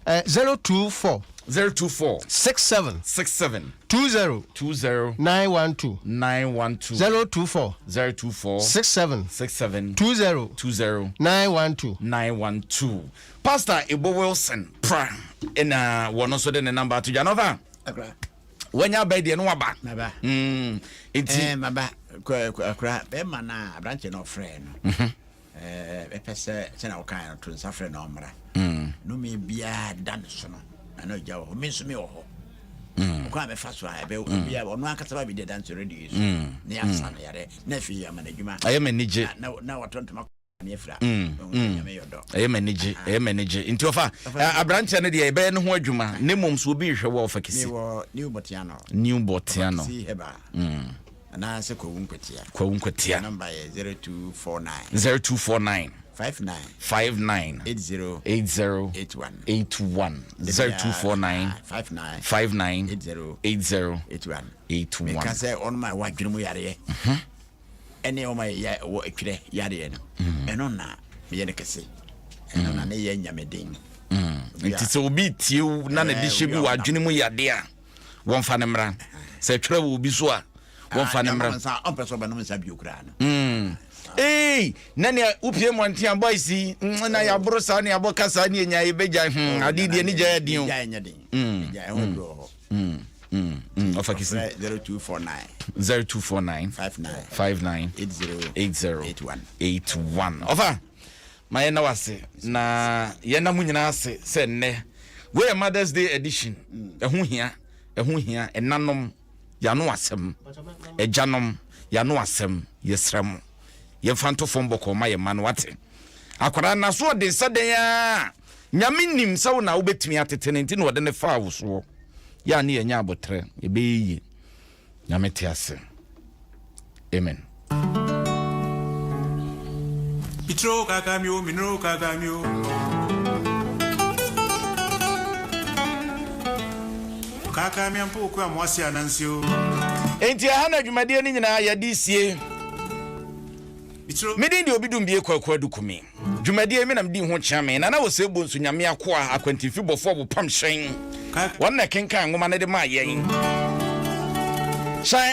024. 024. 67. 67. 20. 20. 912. 912. 024. 024. 67. 67. 20. 20. 912. 912. Pastor Ebo Wilson pra ɛna wɔn nso de ne namba ato dwa nɔfa. Wanya aba deɛ no waba. Maba. Mm, nti. Eh, maba. Kura bɛrima na aberanteɛ na ɔfrɛ no. Mhm. Mɛpɛ sɛ sɛnea wokae no, to nsa frɛ no ɔmmra. Nnome biara da ne so no, na na ogya wɔ hɔ. Me nso mewɔ hɔ. Ɔkwan a mɛfa so a ɛbɛ obiara ɔno ankasa ba bɛdi adanse radio yi so na yɛasa no yare na afei ama no adwuma. Ɛyɛ m'ani gye. Na na watɔ ntoma ne afira. Nyame yɛ ɔdɔ. Ɛyɛ m'ani gye. Ɛyɛ m'ani gye. Nti ɔfa aberanteɛ no deɛ ɛbɛyɛ ne ho adwuma ne mmom so obi rehwɛ wɔ ɔfa kisi. Mewɔ New Botiano. New Botiano. Ɔfa kisi Herbal. Anaasɛ Kwawu Nkwatia. Kwawu Nkwatia. Nɔmba yɛ 0249. 0249. 59. 59. 80. 80. 81. 81. 0249. 59. 59. 80. 80. 81. 81. Meka sɛ ɔnom a ɛwɔ adwene mu yareɛ. Ɛne ɔma yɛ ɛwɔ atwerɛ yareɛ no. Ɛno na meyɛ no kɛse. Ɛno na ne yɛ nyame den. Nti sɛ obi tie wo na ne de hyɛ bi wɔ adwene mu yadeɛ a. wɔmfa no mmra sɛ twerɛ wɔ obi so a wɔmfa no mmra ɔmpɛ sɛ ɔbɛnom nsa bio koraa no mm. Ee, na nea wopie mmɔnten a boys yi mm, na yɛaboro saa ne yɛabɔ ka saa ne yɛnya yɛbɛgyae hmm, oh, ade deɛ ne gyae adin o ɔfa kisi 0249 0249 59 59 80 80 81 81 ɔfa Ma yɛnna wo ase na yɛnna mo nyinaa ase sɛ nnɛ wei yɛ Mother's Day edition. Ɛho hia, ɛho hia. Ɛnanom, yɛano asɛm. Agyanom, yɛano asɛm. Yɛsrɛ mo, yɛmfa nto fam bɔkɔɔ ma yɛn mma no, wate? Akwadaa no aso ɔden sɛ dɛn ara, Nyame nim sɛ wo na wobɛtumi atete no nti na ɔde no faa wo soɔ. Yɛ a ne yɛnyɛ aboterɛ, ɛbɛyɛ yie. Nyame te ase. Amen. Mitro kakamio, minro kakamio. Kakamia mpo okura mo ase anansi o. Enti ɛha na dwumadie no nyinaa yɛde sie. Medin deɛ obi dum bie Kwaku Adu Kumi. Dwumadie me na medi ho kyea me Nana Osei Bonsu Nyame akoa akwantifi bɔfoɔ bopam hyɛn. Wɔn na ɛkenkan nwoma no de maa yɛn. Hyɛn.